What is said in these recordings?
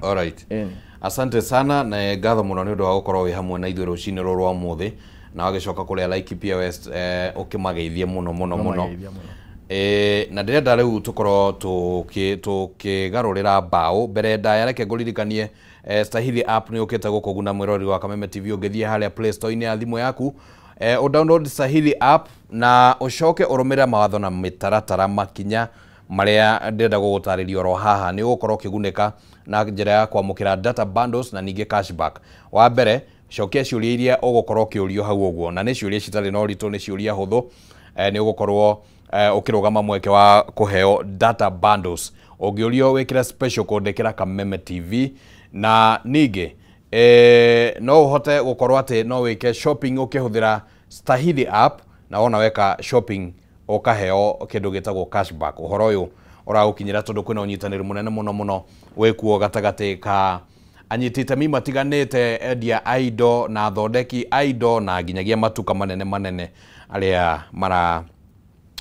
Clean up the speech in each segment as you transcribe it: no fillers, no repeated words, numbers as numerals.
Alright. Asante sana na ngatho mũno nĩ ũndũ wa gũkorwo wĩ hamwe na ithuĩ rũcinĩ rũrũ rwa ũmũthĩ na wagĩcoka kũrĩa Laikipia West, ũkĩmageithie mũno mũno mũno. Na ndĩrenda rĩu tũkorwo tũkĩgarũrĩra mbaũ mbere ndaya. Reke ngũririkanie, Stahili app nĩ ũkĩte gũkũguna mwĩroreri wa Kameme TV. Ũngĩthiĩ harĩa Play Store-inĩ ya thimũ yaku, ũdownload Stahili app na ũcoke ũrũmĩrĩre mawatho na mĩtaratara makinya marĩa ndĩrenda gũgũtarĩria oro haha, nĩ ũgũkorwo ũkĩgunĩka na njĩra ya kwamũkĩra data bundles na ningĩ cashback. Wa mbere, cokia ciũria iria ũgũkorwo ũkĩũrio hau ũguo, na nĩ ciũria citarĩ na ũritũ, nĩ ciũria hũthũ. Nĩ ũgũkorwo ũkĩrũgama mweke wa kũheo data bundles. Ũngĩũrio wĩkĩre special code, ĩkĩra Kameme TV. Na ningĩ no ũhote gũkorwo atĩ no wĩke shopping ũkĩhũthĩra Stahili app, na wona weka shopping ũkaheo kĩndũ gĩtagwo cashback. Ũhoro ũyũ ũragũkinyĩra tondũ kwĩna ũnyitanĩri mũnene mũno mũno wĩkuo gatagatĩ ka anyiti itemi matiganĩte, endia a indo na athondeki a indo na nginyagia matuka manene manene arĩa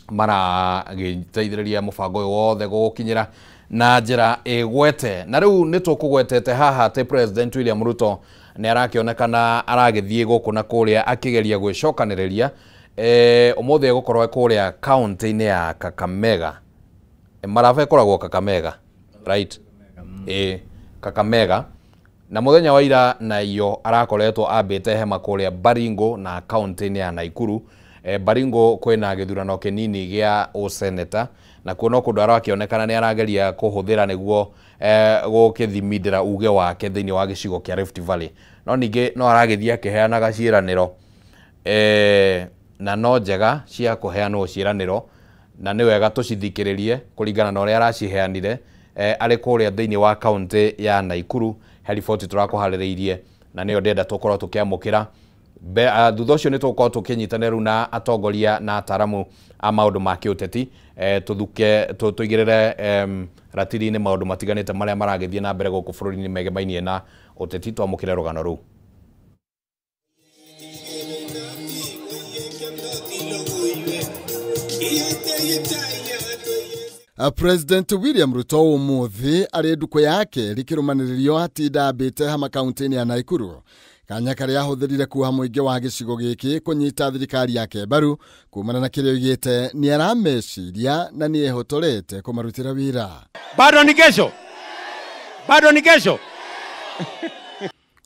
maragĩteithĩrĩria mũbango ũyũ wothe gũgũkinyĩra na njĩra ĩgwete. Na rĩu nĩ tũkũgwetete haha atĩ President William Ruto nĩ arakĩonekana aragĩthiĩ gũkũ na kũrĩa akĩgeria gwĩcokanĩrĩria. Ũmũthĩ egũkorwo kũrĩa kaunti-inĩ ya Kakamega. Maraba ĩkoragwo Kakamega, right? Kakamega. Na mũthenya wa ira na iyo arakoretwo ambĩte hema kũrĩa Baringo na kaunti-inĩ ya Nakuru. Baringo kwĩna gĩthurano kĩnini gĩa ũseneta, na kuo no kũndũ arakĩonekana nĩ arageria kũhũthĩra nĩguo gũkĩthimindĩra uge wake thĩinĩ wa gĩcigo kĩa Rift Valley. No ningĩ no aragĩthiĩ akĩheanaga ciĩranĩro, na no njega cia kũheanwo ciĩranĩro, na nĩ wega tũcithikĩrĩrie kũringana na ũrĩa araciheanire arĩ kũrĩa thĩinĩ wa kaunti ya Nakuru. He riboti tũrakũharĩrĩirie na nĩyo ndĩrenda tũkorwo tũkĩamũkĩra. Thutha ũcio nĩ tũgũkorwo tũkĩnyitanĩra rĩu na atongoria na ataramu a maũndũ ma kĩũteti, tũthuke tũigĩrĩre ratiri-inĩ maũndũ matiganĩte marĩa maragĩthiĩ na mbere gũkũ bũrũri-inĩ megemainie na ũteti. Twamũkĩre rũgano rũu. President William Ruto umuthi arĩ ndukũ yake rĩkĩrũmanĩrĩrio atinda ambĩte hama kaunti-inĩ ya Nakuru, kanya karĩa ahũthĩrire kuha mũingĩ wa gĩcigo gĩkĩ kũnyita thirikari yake mbaru kumana na kĩrĩa oigĩte nĩ arameciria na nĩ ehotorete kũmarutĩra wĩra. Bado ni kesho, bado ni kesho.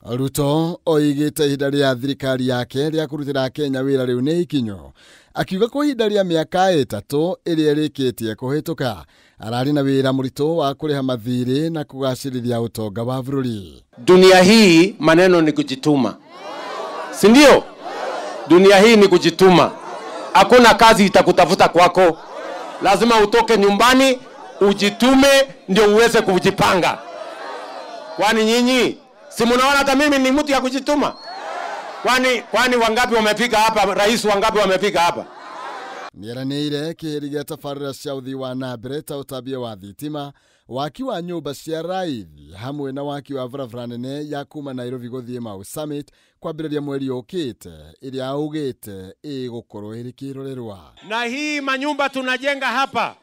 Ruto oigĩte ihinda rĩa thirikari yake rĩa kũrutĩra Kenya wĩra rĩu nĩ ikinyu, akiuga kwa ihinda rĩa mĩaka 3 ĩrĩa ĩrĩkĩtie kũhĩtũka ararĩ na wĩra mũritũ wa kũrĩha mathirĩ na kũgacĩrithia ũtonga wa bũrũri. Dunia hii maneno ni kujituma, si ndio? Dunia hii ni kujituma. Hakuna kazi itakutafuta kwako, lazima utoke nyumbani ujitume ndio uweze kujipanga. Kwani nyinyi si mnaona hata mimi ni mtu ya kujituma? Kwani wangapi wamefika hapa? Rais wangapi wamefika hapa? Nĩeranĩire kĩhĩri gĩa tabarĩra cia ũthii wa na mbere ta ũtambia wa thitima, waki wa nyũmba cia raithi hamwe na waki wa barabara nene ya kuma Nairobi gũthiĩ Mau Summit kwambĩrĩria mweri ũkĩte ĩrĩa augĩte ĩgũkorwo ĩrĩ kĩrorerwa. Na hii manyumba tunajenga hapa,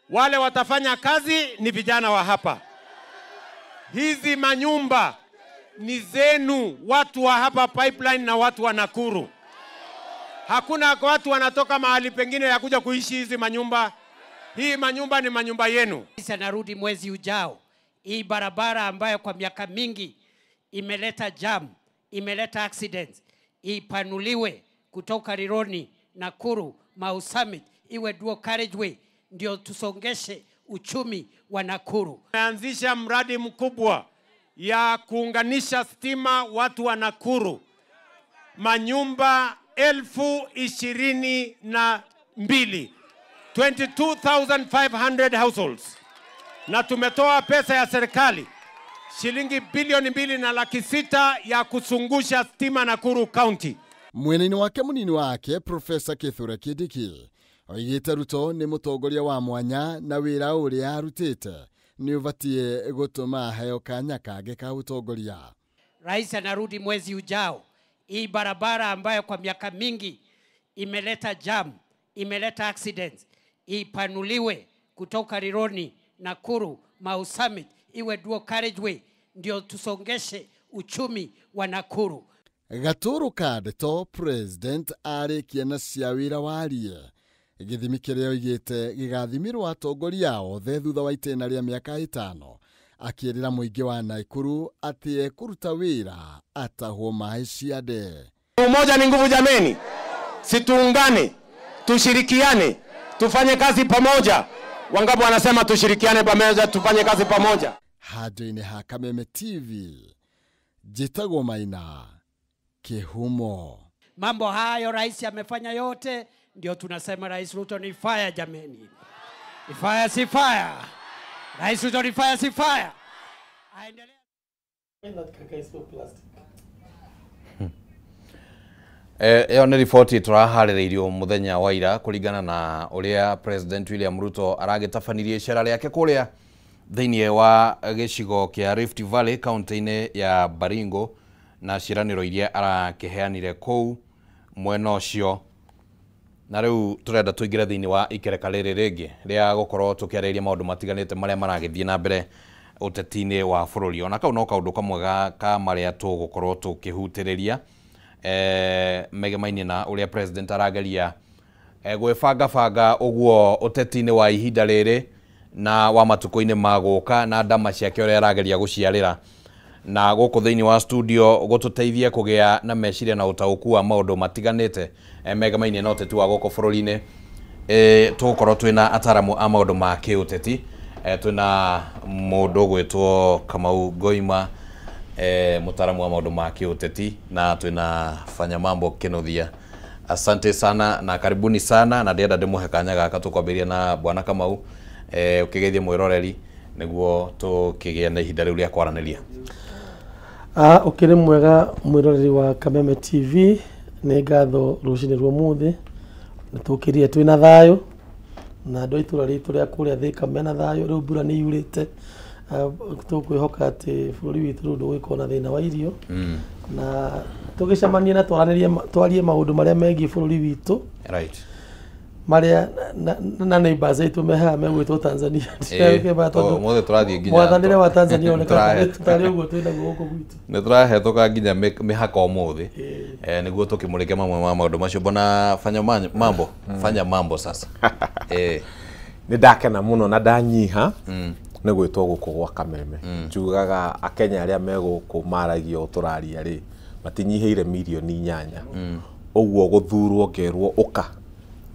wale watafanya kazi ni vijana wa hapa. Hizi manyumba ni zenu, watu wa hapa Pipeline na watu wa Nakuru. Hakuna watu wanatoka mahali pengine ya kuja kuishi hizi manyumba. Hii manyumba ni manyumba yenu. Narudi mwezi ujao. Hii barabara ambayo kwa miaka mingi imeleta jam, imeleta accidents, ipanuliwe kutoka Rironi, Nakuru, Mau Summit, iwe dual carriageway, ndio tusongeshe uchumi wa Nakuru. Tumeanzisha mradi mkubwa ya kuunganisha stima watu wa Nakuru, manyumba 22,000, 22,500 households. Na tumetoa pesa ya serikali shilingi 2,600,000 ya kusungusha stima Nakuru County. Mweneni wake munini wake Profesa Kithure Kindiki oigĩte Ruto nĩ mũtongoria wa mwanya na wĩra ũrĩa arutĩte nĩ ũbatiĩ gũtũma aheo kanya kangĩ ka ũtongoria. Rais anarudi mwezi ujao. Hii barabara ambayo kwa miaka mingi imeleta jam, imeleta accidents, ipanuliwe kutoka Rironi, Nakuru, Mau Summit, iwe dual carriageway, ndio tusongeshe uchumi wa Nakuru. Gaturu ka ndeto president arĩkia na cia wĩra warie gĩthimi kĩrĩa oigĩte gĩgathimirwo atongoria othe thutha wa itĩna rĩa mĩaka 5 akĩrĩra mũingĩ wa Nakuru atĩ ekũruta wĩra atahwo maĩ ciande. Umoja ni nguvu jameni, situungane, tushirikiane, tufanye kazi pamoja. Wangapi wanasema tushirikiane pamoja, tufanye kazi pamoja? Handũ-inĩ ha Kameme TV njĩtagwo Maina Kihumo. Mambo hayo rais amefanya yote, ndio tunasema Rais Ruto ni fire jameni. Ni fire si fire. Rais Ruto ni fire si fire. Aendelea. Ĩyo nĩ riboti tũraharĩrĩirio mũthenya wa ira kũringana na ũrĩa President William Ruto aragĩtabanirie icera rĩake kũrĩa thĩinĩ wa gĩcigo kĩa Rift Valley kaunti-inĩ ya Baringo na ciĩranĩro iria arakĩheanire kũu mwena ũcio. Na rĩu tũrenda tũingĩre thĩinĩ wa ikereka rĩrĩ rĩngĩ rĩa gũkorwo tũkĩarĩrĩria maũndũ matiganĩte marĩa maragĩthiĩ na mbere ũteti-inĩ wa bũrũri. Ona kau no kaũndũ kamwe ka marĩa tũgũkorwo tũkĩhutĩrĩria megemaine na ũrĩa president arageria gwĩbangabanga ũguo ũteti-inĩ wa ihinda rĩrĩ na wa matukũ-inĩ ma gũka na ndama ciake ũrĩa arageria gũciarĩra na gũkũ thĩinĩ wa studio gũtũteithia kũgĩa na meciria na ũtaũku wa maũndũ matiganĩte megemaine na ũteti wa gũkũ bũrũri-inĩ. Tũgũkorwo twĩna ataramu a maũndũ ma kĩũteti, twĩna mũndũ ũgwĩtwo Kamau Ngoima, mtaalamu wa maũndũ ma kĩũteti, na twĩna Fanya Mambo Kinuthia. Asante sana na karibuni sana, na ndĩrenda ndĩmũhe kanya gaka tũkwambĩrĩria na bwana Kamau, ũkĩgeithie mwĩroreri nĩguo tũkĩgĩe na ihinda rĩu rĩa kwaranĩria. Ũkĩrĩ mwega mwĩroreri wa Kameme TV, nĩ ngatho rũcinĩ rwa ũmũthĩ nĩ tũkĩrire twĩna thayũ na andũ a itũra ritũ rĩa kũrĩa Thika mena thayũ. Rĩu mbura nĩ yurĩte, tũkwĩhoka atĩ bũrũri witũ rĩu ndũgũgĩkorwo na thĩna wa irio, na tũgĩcemanie na twarie maũndũ marĩa megiĩ bũrũri witũ, right, marĩa na neighbors aitũ me haha megwĩtwo Tanzania. Ũmũthĩ tũrathiĩ nginya mwathanĩre wa Tanzania oneka tarĩ ũguo twĩnaguo gũkũ gwitũ. Nĩ tũrahetũka nginya mĩhaka ũmũthĩ nĩguo tũkĩmũrĩke mamwe ma maũndũ macio. Bwana Fanya Mambo, fanya mambo sasa. Nĩ ndakena mũno na ndanyiha nĩ gwĩtwo gũkũ gwa Kameme. Njugaga akenya arĩa me gũkũ maragia o tũraria rĩ matinyihĩire mirioni 8. Ũguo gũthurwo ngerwo ũka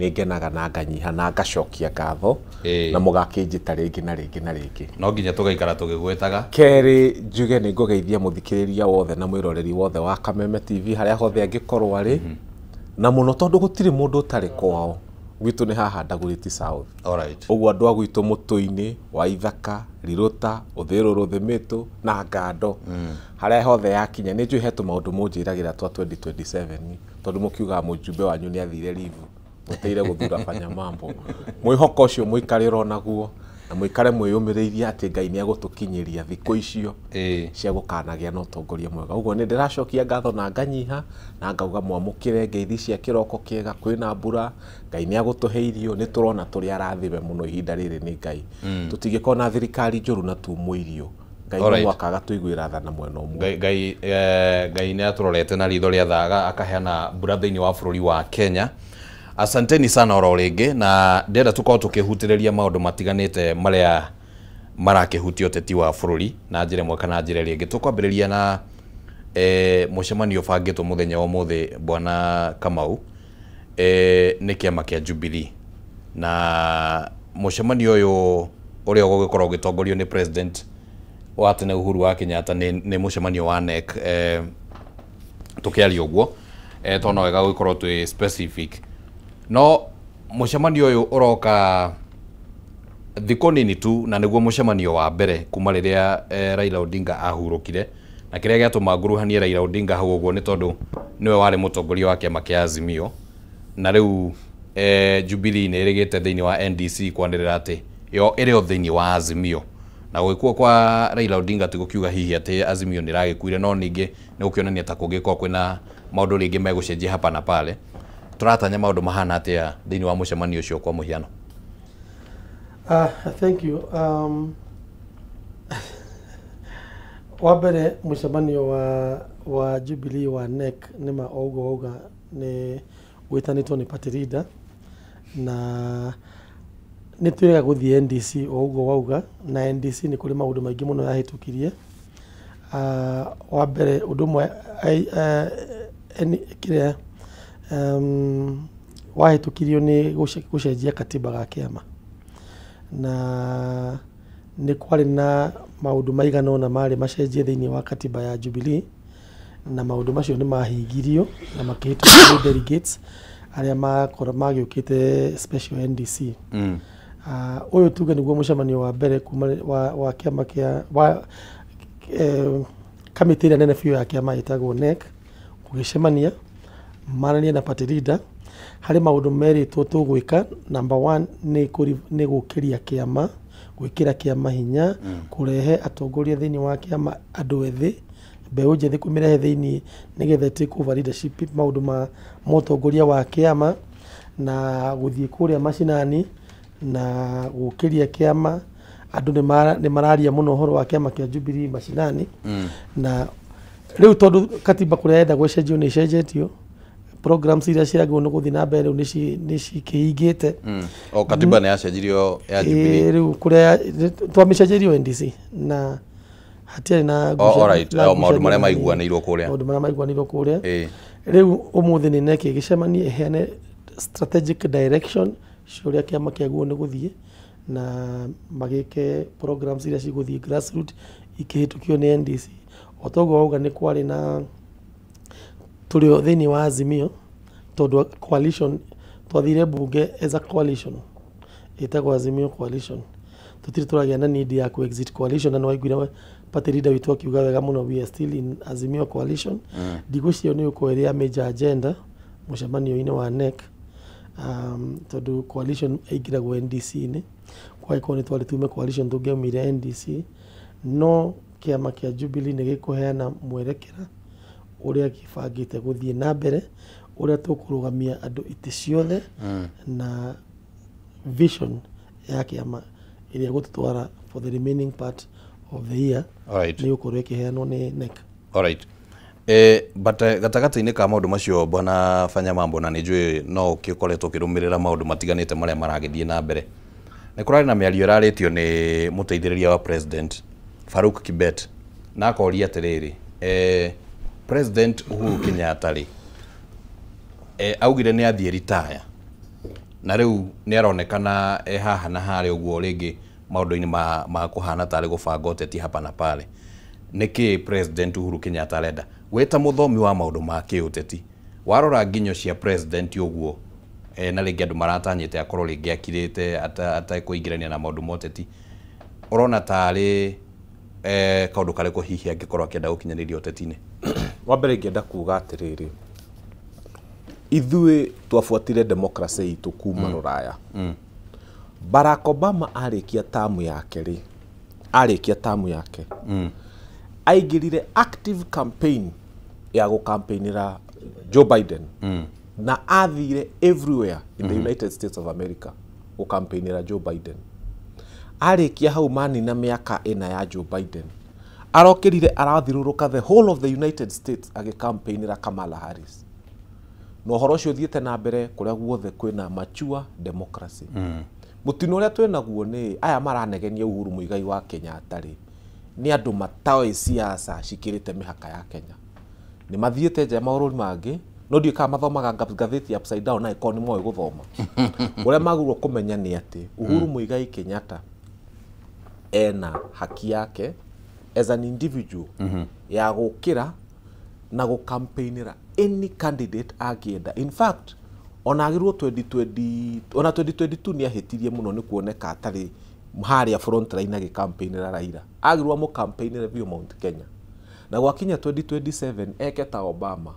nĩ ngenaga na nganyiha na ngacokia ngatho na mũgakĩnjĩta rĩngĩ na rĩngĩ na rĩngĩ. No nginya tũgaikara tũgĩgwĩtaga. Kerĩ njuge nĩ ngũgeithia mũthikĩrĩria wothe na mwĩroreri wothe wa Kameme TV harĩa hothe angĩkorwo arĩ, na mũno tondũ gũtirĩ mũndũ ũtarĩ kwao. Gwitũ nĩ haha Dagoretti South. Alright. Ũguo andũ a gwitũ mũtũ-inĩ wa Ithaka, Rirũta, Ũthĩrũrũ, Thĩmĩtũ na Ngando, harĩa hothe yakinya nĩ njũĩ he tũmaũndũ mũnjĩragĩra twa 2027 tondũ mũkiugaga mũjumbe wanyu nĩ athire rivu mũteire gũthura Fanya Mambo. Mwĩhoko ũcio mũikarĩre onaguo na mũikare mwĩyũmĩrĩirie atĩ Ngai nĩ egũtũkinyĩria thikũ icio cia gũkanagĩa na ũtongoria mwega. Ũguo nĩ ndĩracokia ngatho na nganyiha na ngauga mwamũkĩre ngeithi cia kĩroko kĩega, kwĩna mbura, Ngai nĩ agũtũhe irio, nĩ tũrona tũrĩ arathime mũno ihinda rĩrĩ nĩ Ngai. Tũtingĩkorwo na thirikari njũru na tumwo irio. Ngai no mwaka agatũiguĩra tha na mwena ũmwe. Ngai nĩ atũrorete na ritho rĩa thaga akaheana mbura thĩinĩ wa bũrũri wa Kenya. Asanteni sana oro rĩngĩ, na ndĩrenda tũkorwo tũkĩhutĩrĩria maũndũ matiganĩte marĩa marakĩhutia ũteti wa bũrũri na njĩra ĩmwe kana njĩra ĩrĩa ĩngĩ. Tũkwambĩrĩria na mũcemanio ũbangĩtwo mũthenya wa ũmũthĩ bwana Kamau, nĩ kĩama kĩa Jubilee, na mũcemanio ũyũ ũrĩa ũgũgĩkorwo ũgĩtongorio nĩ president wa tene Uhuru wa Kenyatta nĩ mũcemanio wa NEC. Tũkĩaria ũguo tondũ no wega gũgĩkorwo twĩ specific. No mũcemanio ũyũ ũroka thikũ nini tu, na nĩguo mũcemanio wa mbere kuma rĩrĩa Raila Odinga ahurũkire, na kĩrĩa gĩatũma nguruhanie Raila Odinga hau ũguo nĩ tondũ nĩwe warĩ mũtongoria wa kĩama kĩa Azimio, na rĩu Jubilee nĩ ĩrĩgĩte thĩinĩ wa NDC kwanĩrĩra atĩ yo ĩrĩ o thĩinĩ wa Azimio, na gwĩkwo kwa Raila Odinga ti gũkiuga hihi atĩ Azimio nĩ ĩragĩkuire, no ningĩ nĩ gũkĩonania ta kũngĩkorwo kwĩna maũndũ rĩngĩ megũcenjia hapa na pale. Tũratanya maũndũ mahana atĩa thĩinĩ wa mũcemanio ũcio kwa mũhiano? Thank you. Wa mbere mũcemanio wa Jubilee wa NEC nĩ ma o ũguo wauga nĩ wĩtanĩtwo nĩ party leader, na nĩ twĩrĩga gũthiĩ NDC o ũguo wauga, na NDC nĩ kũrĩ maũndũ maingĩ mũno yahĩtũkirie. Wa mbere ũndũ ũmwe kĩrĩa wahĩtũkirio nĩ gũcenjia katiba ga kĩama, na nĩ kwarĩ na maũndũ maigana ũna marĩ macenjie thĩinĩ wa katiba ya Jubilee, na maũndũ macio nĩ mahingirio na makĩhĩtũkio nĩ delegates arĩa makorwo magĩũkĩte special NDC. Ũyũ tuge nĩguo mũcemanio wa mbere kuma wa kĩama kĩa wa kamĩtĩ ĩrĩa nene biũ ya kĩama ĩtagwo NEC gũgĩcemania maranĩrie na party leader harĩ maũndũ merĩtwo tũgwĩka. Number one nĩ gũkĩria kĩama, gwĩkĩra kĩama hinya, kũrehe atongoria thĩinĩ wa kĩama, andũ ethĩ, mbeũ njĩthĩ, kũmĩrehe thĩinĩ nĩgetha take over leadership, maũndũ ma motongoria wa kĩama, na gũthiĩ kũrĩa macinani na gũkĩria kĩama. Andũ nĩ mararia mũno ũhoro wa kĩama kĩa Jubilee macinani. Na rĩu tondũ katiba kũrĩa yenda gũcenjio nĩ ĩcenjetio, programs iria ciagĩrĩirwo nĩ gũthiĩ na mbere rĩu nĩ cikĩhingĩte. O katiba nĩ yacenjirio ya Jubilee? Rĩu kũrĩa twamĩcenjeirio NDC na hatiarĩ na maũndũ marĩa maiguanĩirwo kũrĩa. Maũndũ marĩa maiguanĩirwo kũrĩa. Rĩu ũmũthĩ nĩ NEC ĩgĩcemania ĩheane strategic direction cia ũrĩa kĩama kĩagĩrĩirwo nĩ gũthiĩ, na magĩke programs iria cigũthiĩ grassroot ikĩhĩtũkio nĩ NDC. O toguo wauga nĩ kwarĩ na tũrĩ thĩinĩ wa Azimio, tondũ coalition twathire bunge as a coalition ĩtagwo Azimio coalition, tũtirĩ tũragĩa na need ya ku exit coalition, na nĩwaiguire party leader witũ akiuga wega mũno, we are still in Azimio coalition. Ndigwĩciria nĩ ũkorwo ĩrĩ ya major agenda mũcemanio-inĩ wa NEC, tondũ coalition ĩingĩragwo NDC-inĩ, kwagĩkorwo nĩ twarĩ tume coalition tũngĩaumire NDC, no kĩama kĩa Jubilee nĩ gĩkũheana mwerekera ũrĩa gĩbangĩte gũthiĩ na mbere, ũrĩa tũkũrũgamia andũ itĩ ciothe, na vision ya kĩama ĩrĩa gũtũtwara for the remaining part of the year nĩ gũkorwo ĩkĩheanwo nĩ NEC. Alright. But gatagatĩ-inĩ ka maũndũ macio, bwana Fanya Mambo, na nĩ njũĩ no ũgĩkoretwo ũkĩrũmĩrĩra maũndũ matiganĩte marĩa maragĩthiĩ na mbere, nĩ kũrarĩ na mĩario ĩrarĩtio nĩ mũteithĩrĩria wa president Farouk Kibet, na akoria atĩrĩrĩ, President Uhuru Kenyatta rĩ, augire nĩ athiĩ retire, na rĩu nĩ aronekana haha na harĩa ũguo rĩngĩ maũndũ-inĩ ma kũhana tarĩ gũbanga ũteti hapa na pale. Nĩkĩ President Uhuru Kenyatta arenda? Wĩ ta mũthomi wa maũndũ ma kĩũteti, warora nginyo cia president ũguo, na rĩngĩ andũ maratanyĩte akorwo rĩngĩ akirĩte atekũingĩrania na maũndũ ma ũteti, ũrona tarĩ kaũndũ karĩkũ hihi angĩkorwo akĩenda gũkinyanĩria ũteti-inĩ? Wa mbere ingĩenda kuga atĩrĩrĩ, ithuĩ twabuatire democracy itũ kuma rũraya. Barack Obama arĩkia tamu yake rĩ, arĩkia tamu yake aingĩrire active campaign ya gũcampaignĩra Joe Biden, na athire everywhere in the United States of America gũcampaignĩra Joe Biden. Arĩkia hau manina mĩaka ĩna ya Joe Biden, arokĩrire arathirũrũka the whole of the United States agĩcampaignĩra Kamala Harris. Na ũhoro ũcio ũthiĩte na mbere kũrĩa guothe kwĩna mature democracy. Mũtino ũrĩa twĩnaguo nĩ aya maranegenia Uhuru Muigai wa Kenyatta rĩ, nĩ andũ matoĩ siasa cikĩrĩte mĩhaka ya Kenya. Nĩ mathiĩte nja ya mabũrũri mangĩ, no ndiũĩ kana mathomaga ngathĩti upside down, na ĩkorwo nĩ moĩ gũthoma. Ũrĩa magĩrĩirwo kũmenya nĩ atĩ Uhuru Muigai Kenyatta ena haki yake as an individual ya gũkĩra na gũcampaignĩra any candidate angĩenda. In fact, ona agĩrĩirwo 2020, ona 2022 nĩ ahĩtirie mũno nĩ kuoneka atarĩ harĩa front line agĩcampaignĩra Raila. Agĩrĩirwo amũcampaignĩre biũ Mount Kenya. Na gwakinya 2027 eke ta Obama,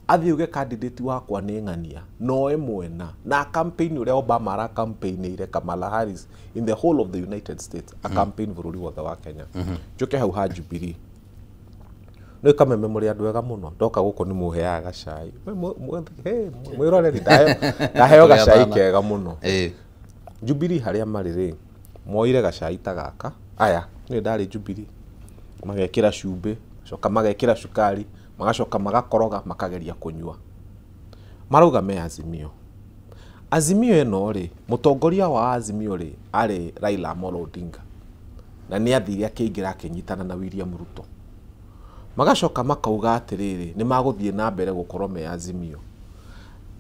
athiĩ uge candidate wakwa nĩ ng'ania noe mwena na campaign ũrĩa Obama ara campaignĩire Kamala Harris in the whole of the United States, a campaign bũrũri wothe wa Kenya. Njoke hau ha Jubilee, nĩ Kameme, mũrĩ andũ ega mũno, ndoka gũkũ nĩ mũheaga gacai. Mwĩroreri, ndaheo gacai kega mũno. Jubilee harĩa marĩ rĩ, moire gacai ta gaka, aya nĩ ndarĩ Jubilee. Magekĩra cumbĩ, coka magekĩra cukari, magacoka magakoroga makageria kũnyua. Marauga me Azimio. Azimio ĩno rĩ, mũtongoria wa Azimio rĩ arĩ Raila Amolo Odinga, na nĩ athire akĩingĩra akĩnyitana na William Ruto. Magacoka makauga atĩrĩrĩ, nĩ magũthiĩ na mbere gũkorwo me Azimio.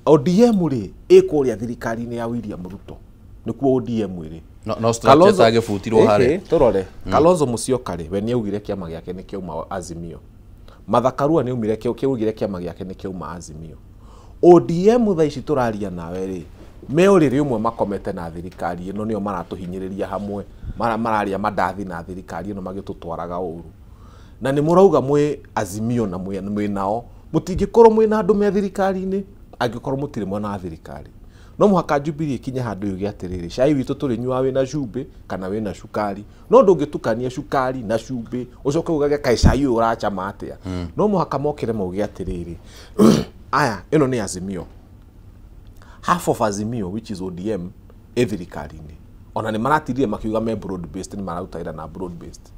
ODM rĩ ĩ kũrĩa thirikari-inĩ ya William Ruto, nĩkuo ODM ĩrĩ. No structure tagĩbutirwo harĩa. Tũrore Kalonzo Musyoka rĩ, we nĩaugire kĩama gĩake nĩ kĩauma Azimio. Martha Karua nĩaumire kĩaugire kĩama gĩake nĩ kĩauma Azimio. ODM thaa ici tũraria nawe rĩ, me ũrĩrĩ ũmwe makomete na thirikari ĩno, nĩo maratũhinyĩrĩria hamwe, mararia mandathi na thirikari ĩno magĩtũtwaraga ũru. Na nĩ mũrauga mwĩ Azimio na mwĩ nao, mũtingĩkorwo mwĩ na andũ me thirikari-inĩ angĩkorwo mũtirĩ mwena wa thirikari. No mũhaka Jubilee ĩkinye handũ yuge atĩrĩrĩ, cai witũ tũrĩnyuaga wĩna cumbĩ kana wĩna cukari. No ndũngĩtukania cukari na cumbĩ ũcoke ugage kaĩ cai ũyũ ũracama atĩa. No mũhaka mokĩre mauge atĩrĩrĩ, aya ĩno nĩ Azimio. Half of Azimio, which is ODM, ĩ thirikari-inĩ. Ona nĩ maratirire makiuga me broad based, nĩ mararuta wĩra na broad based.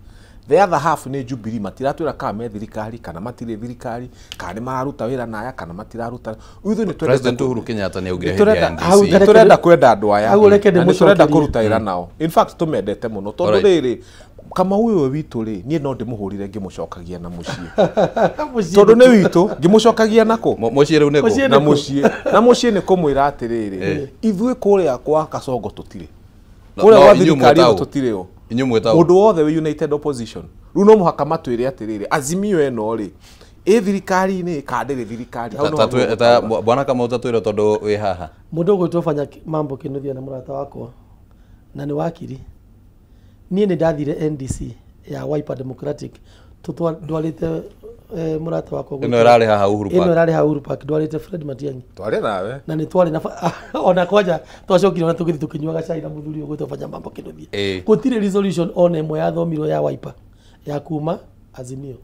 The other half nĩ Jubilee, matiratwĩra kana me thirikari kana matirĩ thirikari, kana nĩ mararuta wĩra na aya kana matiraruta. Ithuĩ nĩ President Uhuru Kenyatta nĩ augire hĩndĩ ya NDC. Tũrenda kwenda andũ aya. Na nĩ tũrenda kũruta wĩra nao. In fact tũmendete mũno tondũ rĩrĩ, Kamau ũyũ witũ rĩ, niĩ no ndĩmũhũrire ngĩmũcokagia na mũciĩ. Tondũ nĩ witũ, ngĩmũcokagia nakũ? Mũciĩ rĩu nĩkũ? Na mũciĩ. Na mũciĩ nĩ kũmwĩra atĩrĩrĩ, ithuĩ kũrĩa kwa Kasongo tũtirĩ. Kũrĩa gwa thirikari tũtirĩ o. Mũndũ wothe wĩ United Opposition. Rĩu no mũhaka matwĩre atĩrĩrĩ, Azimio ĩno rĩ, ĩ thirikari-inĩ kana ndĩrĩ thirikari. Bwana Kamau tatwĩre tondũ wĩ haha. Mũndũ ũgwĩtwo Fanya Mambo Kinuthia na mũrata wakwa na nĩ wakiri. Niĩ nĩ ndathire NDC ya Wiper Democratic, ndwarĩte mũrata wakwa ĩno ĩrarĩ haha Uhuru Park. Ĩno ĩrarĩ haha Uhuru Park, ndwarĩte Fred Matiang'i. Twarĩ nawe. Na nĩ twarĩ na ona kwanja twacokire ona tũgĩthiĩ tũkĩnyuaga cai na mũthuri ũyũ ũgwĩtwo Fanya Mambo Kinuthia. Gũtirĩ resolution ona ĩmwe yathomirwo ya Wiper ya kuma Azimio.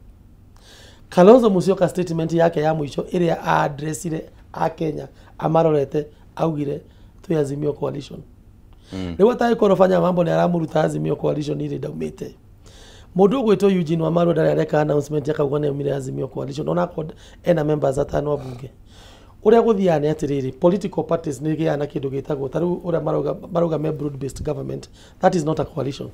Kalonzo Musyoka statement yake ya mũico ĩrĩa addressire a Kenya amarorete augire twĩ Azimio coalition. Rĩu atagĩkorwo Fanya Mambo nĩ aramũruta Azimio coalition ĩrĩ ndaumĩte. Mũndũ ũgwĩtwo Eugene Wamalwa ndarĩ areka announcement akauga nĩ aumire Azimio coalition ona akorwo ena members atano a bunge. Ũrĩa gũthiaga nĩ atĩrĩrĩ, political parties nĩ igĩaga na kĩndũ gĩtagwo ta rĩu ũrĩa marauga me broad based government, that is not a coalition.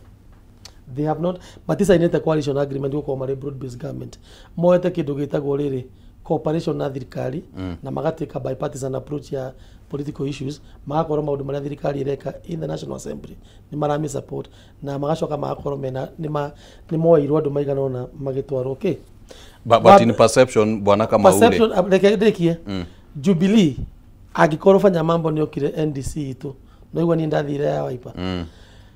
They have not matisainĩte coalition agreement gũkorwo marĩ broad based government. Moete kĩndũ gĩtagwo rĩrĩ cooperation na thirikari na magatĩka bipartisan approach ya political issues, magakorwo maũndũ marĩa thirikari ĩreka in the National Assembly nĩ marami support na magacoka magakorwo mena nĩ moeirwo andũ maigana ũna magĩtwarwo okay. But in perception Bwana Kamau perception reke ndĩkie Jubilee angĩkorwo Fanya Mambo nĩ okire NDC itũ no igua niĩ ndathire ya Wiper.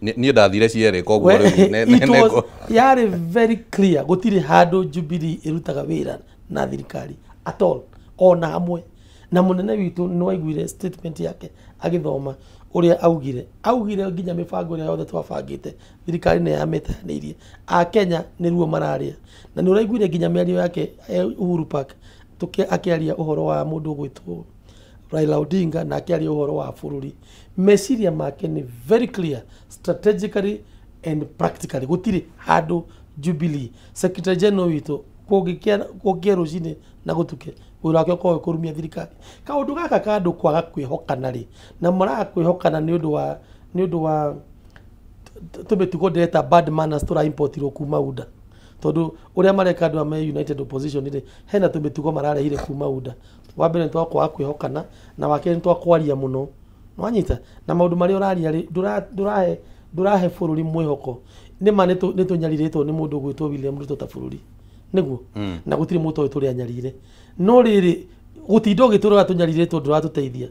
Niĩ ndathire cierĩ koguo rĩu yarĩ very clear gũtirĩ handũ Jubilee ĩrutaga wĩra na thirikari at all ona hamwe. Na mũnene witũ nĩ waiguire statement yake agĩthoma ũrĩa augire nginya mĩbango ĩrĩa yothe twabangĩte thirikari nĩ yamĩteanĩirie. A Kenya nĩ ruo mararĩa na nĩ ũraiguire nginya mĩario yake Uhuru Park akĩaria ũhoro wa mũndũ ũgwĩtwo Raila Odinga na akĩaria ũhoro wa bũrũri. Meciria make nĩ very clear strategically and practically. Gũtirĩ handũ Jubilee Secretary General witũ kũngĩkia rũcinĩ na gũtuke wĩra wake ũkorwo kũrumia thirikari. Kaũndũ gaka ka andũ kwaga kwĩhokana rĩ, na maraga kwĩhokana nĩ ũndũ wa tũmĩtugo ndĩreta bad manners tũraimportirwo kuma UDA. Tondũ ũrĩa mareka andũ a me United Opposition rĩ, hena tũmĩtugo mararehire kuma UDA. Wa mbere nĩ twakwaga kwĩhokana na wa kerĩ nĩ twakwaria mũno. Nĩwanyita? Na maũndũ marĩa ũraria rĩ, ndũrahe bũrũri mwĩhoko. Nĩ ma nĩ tũnyarirĩtwo nĩ mũndũ ũgwĩtwo William Ruto ta bũrũri. Nĩguo? Na gũtirĩ mũndũ ũyũ tũrĩa anyarire. No rĩrĩ gũtinda ũgĩtũrora tũnyarirĩtwo ndũratũteithia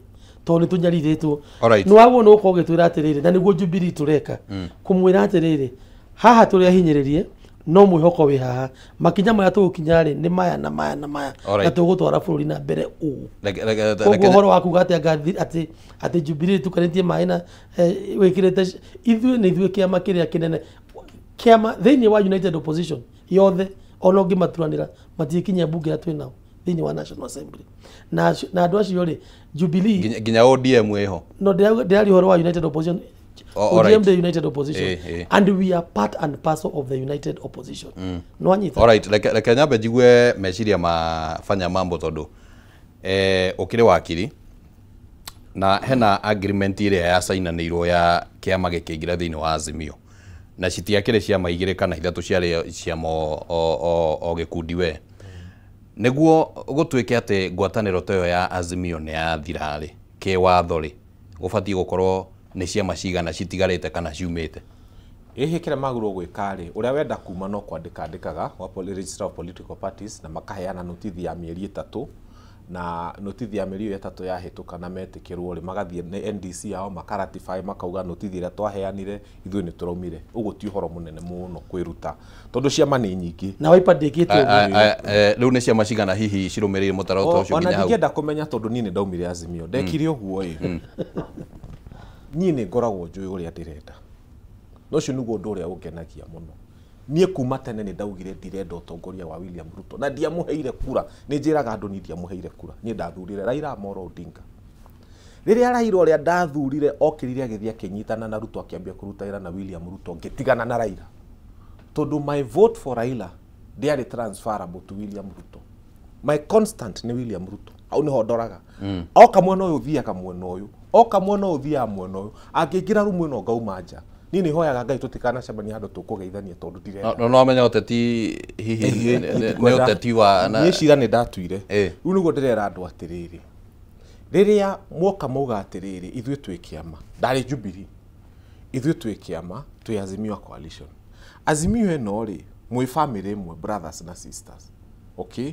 tondũ nĩ tũnyarirĩtwo. Nĩ waguo nĩ ũkorwo ũgĩtwĩra atĩrĩrĩ, na nĩguo Jubilee tũreka kũmwĩra atĩrĩrĩ, haha tũrĩ ahinyĩrĩrie no mwĩhoko wĩ haha, makinya maya tũgũkinya rĩ nĩ maya na maya na maya na tũgũtwara bũrũri na mbere ũũ. Koguo ũhoro wa kuga atĩ atĩ Jubilee tukanĩtie maĩ na wĩkĩrĩte ithuĩ nĩ ithuĩ kĩama kĩrĩa kĩnene kĩama thĩinĩ wa United Opposition yothe ona ũngĩmaturanĩra matiĩkinyia mbunge ĩrĩa twĩ nao thĩinĩ wa National Assembly. Na andũ acio rĩ Jubilee nginya ODM ĩho. No ndĩraria ũhoro wa United Opposition ODM the united opposition and we are part and parcel of the united opposition. No anyita. All right, reke nyambe njigue meciria ma Fanya Mambo tondu ukire wakiri na hena agreement iria yacainanĩirwo ya kĩama gĩkĩingĩra thĩinĩ wa Azimio na citiakĩrĩ ciama igĩrĩ kana ithatũ ciarĩ ciama o gĩkundi we nĩguo gũtuĩke atĩ ngwatanĩro ta ĩyo ya Azimio nĩ yathira rĩ kĩwatho rĩ gũbatiĩ gũkorwo nĩ ciama cigana citigarĩte kana ciumĩte. Ĩhĩ kĩrĩa magĩrĩirwo gwĩka rĩ ũrĩa wenda kuma no kwandĩka andĩkaga wa Register of Political Parties na makaheana notithi ya mĩeri 3 na notithi ya mĩeri ĩyo 3 yahĩtũka na metĩkĩrwo rĩ magathiĩ nĩ NDC yao makaratify makauga notithi ĩrĩa twaheanire ithuĩ nĩ tũraumire. Ũguo ti ũhoro mũnene mũno kwĩruta tondũ ciama nĩ nyingĩ na Wiper ndĩkĩte ũguo. Rĩu nĩ ciama cigana hihi cirũmĩrĩire mũtaratara ũcio nginya hau? Ona ndingĩenda kũmenya tondũ niĩ nĩ ndaumire Azimio ndekire ũguo ĩ niĩ nĩ ngoragwo njũĩ ũrĩa ndĩrenda na ũcio nĩguo ũndũ ũrĩa ũngenagia mũno. Niĩ kuma tene nĩ ndaugire ndirenda ũtongoria wa William Ruto na ndiamũheire kura. Nĩ njĩraga andũ niĩ ndiamũheire kura, niĩ ndathurire Raila Amolo Odinga. Rĩrĩa Raila ũrĩa ndathurire okĩrire agĩthiĩ akĩnyitana na Ruto akĩambia kũruta wĩra na William Ruto ngĩtigana na Raila tondũ my vote for Raila ndĩarĩ transferable to William Ruto. My constant nĩ William Ruto, hau nĩho ndoraga. Oka mwena ũyũ thiaga mwena ũyũ, oka mwena ũyũ thiaga mwena ũyũ, angĩingĩra rumu ĩno ngauma nja. Niĩ nĩ hoyaga Ngai tũtikanacemania handũ tũkũgeithania tondũ ndirenda. No amenya ũteti hihi nĩ ũteti wa niĩ cira nĩ ndatuire. Rĩu nĩguo ndĩrera andũ atĩrĩrĩ, rĩrĩa mwoka mauga atĩrĩrĩ ithuĩ twĩ kĩama, ndarĩ Jubilee, ithuĩ twĩ kĩama twĩ Azimio coalition. Azimio ĩno rĩ mwĩ family ĩmwe, brothers na sisters, okay?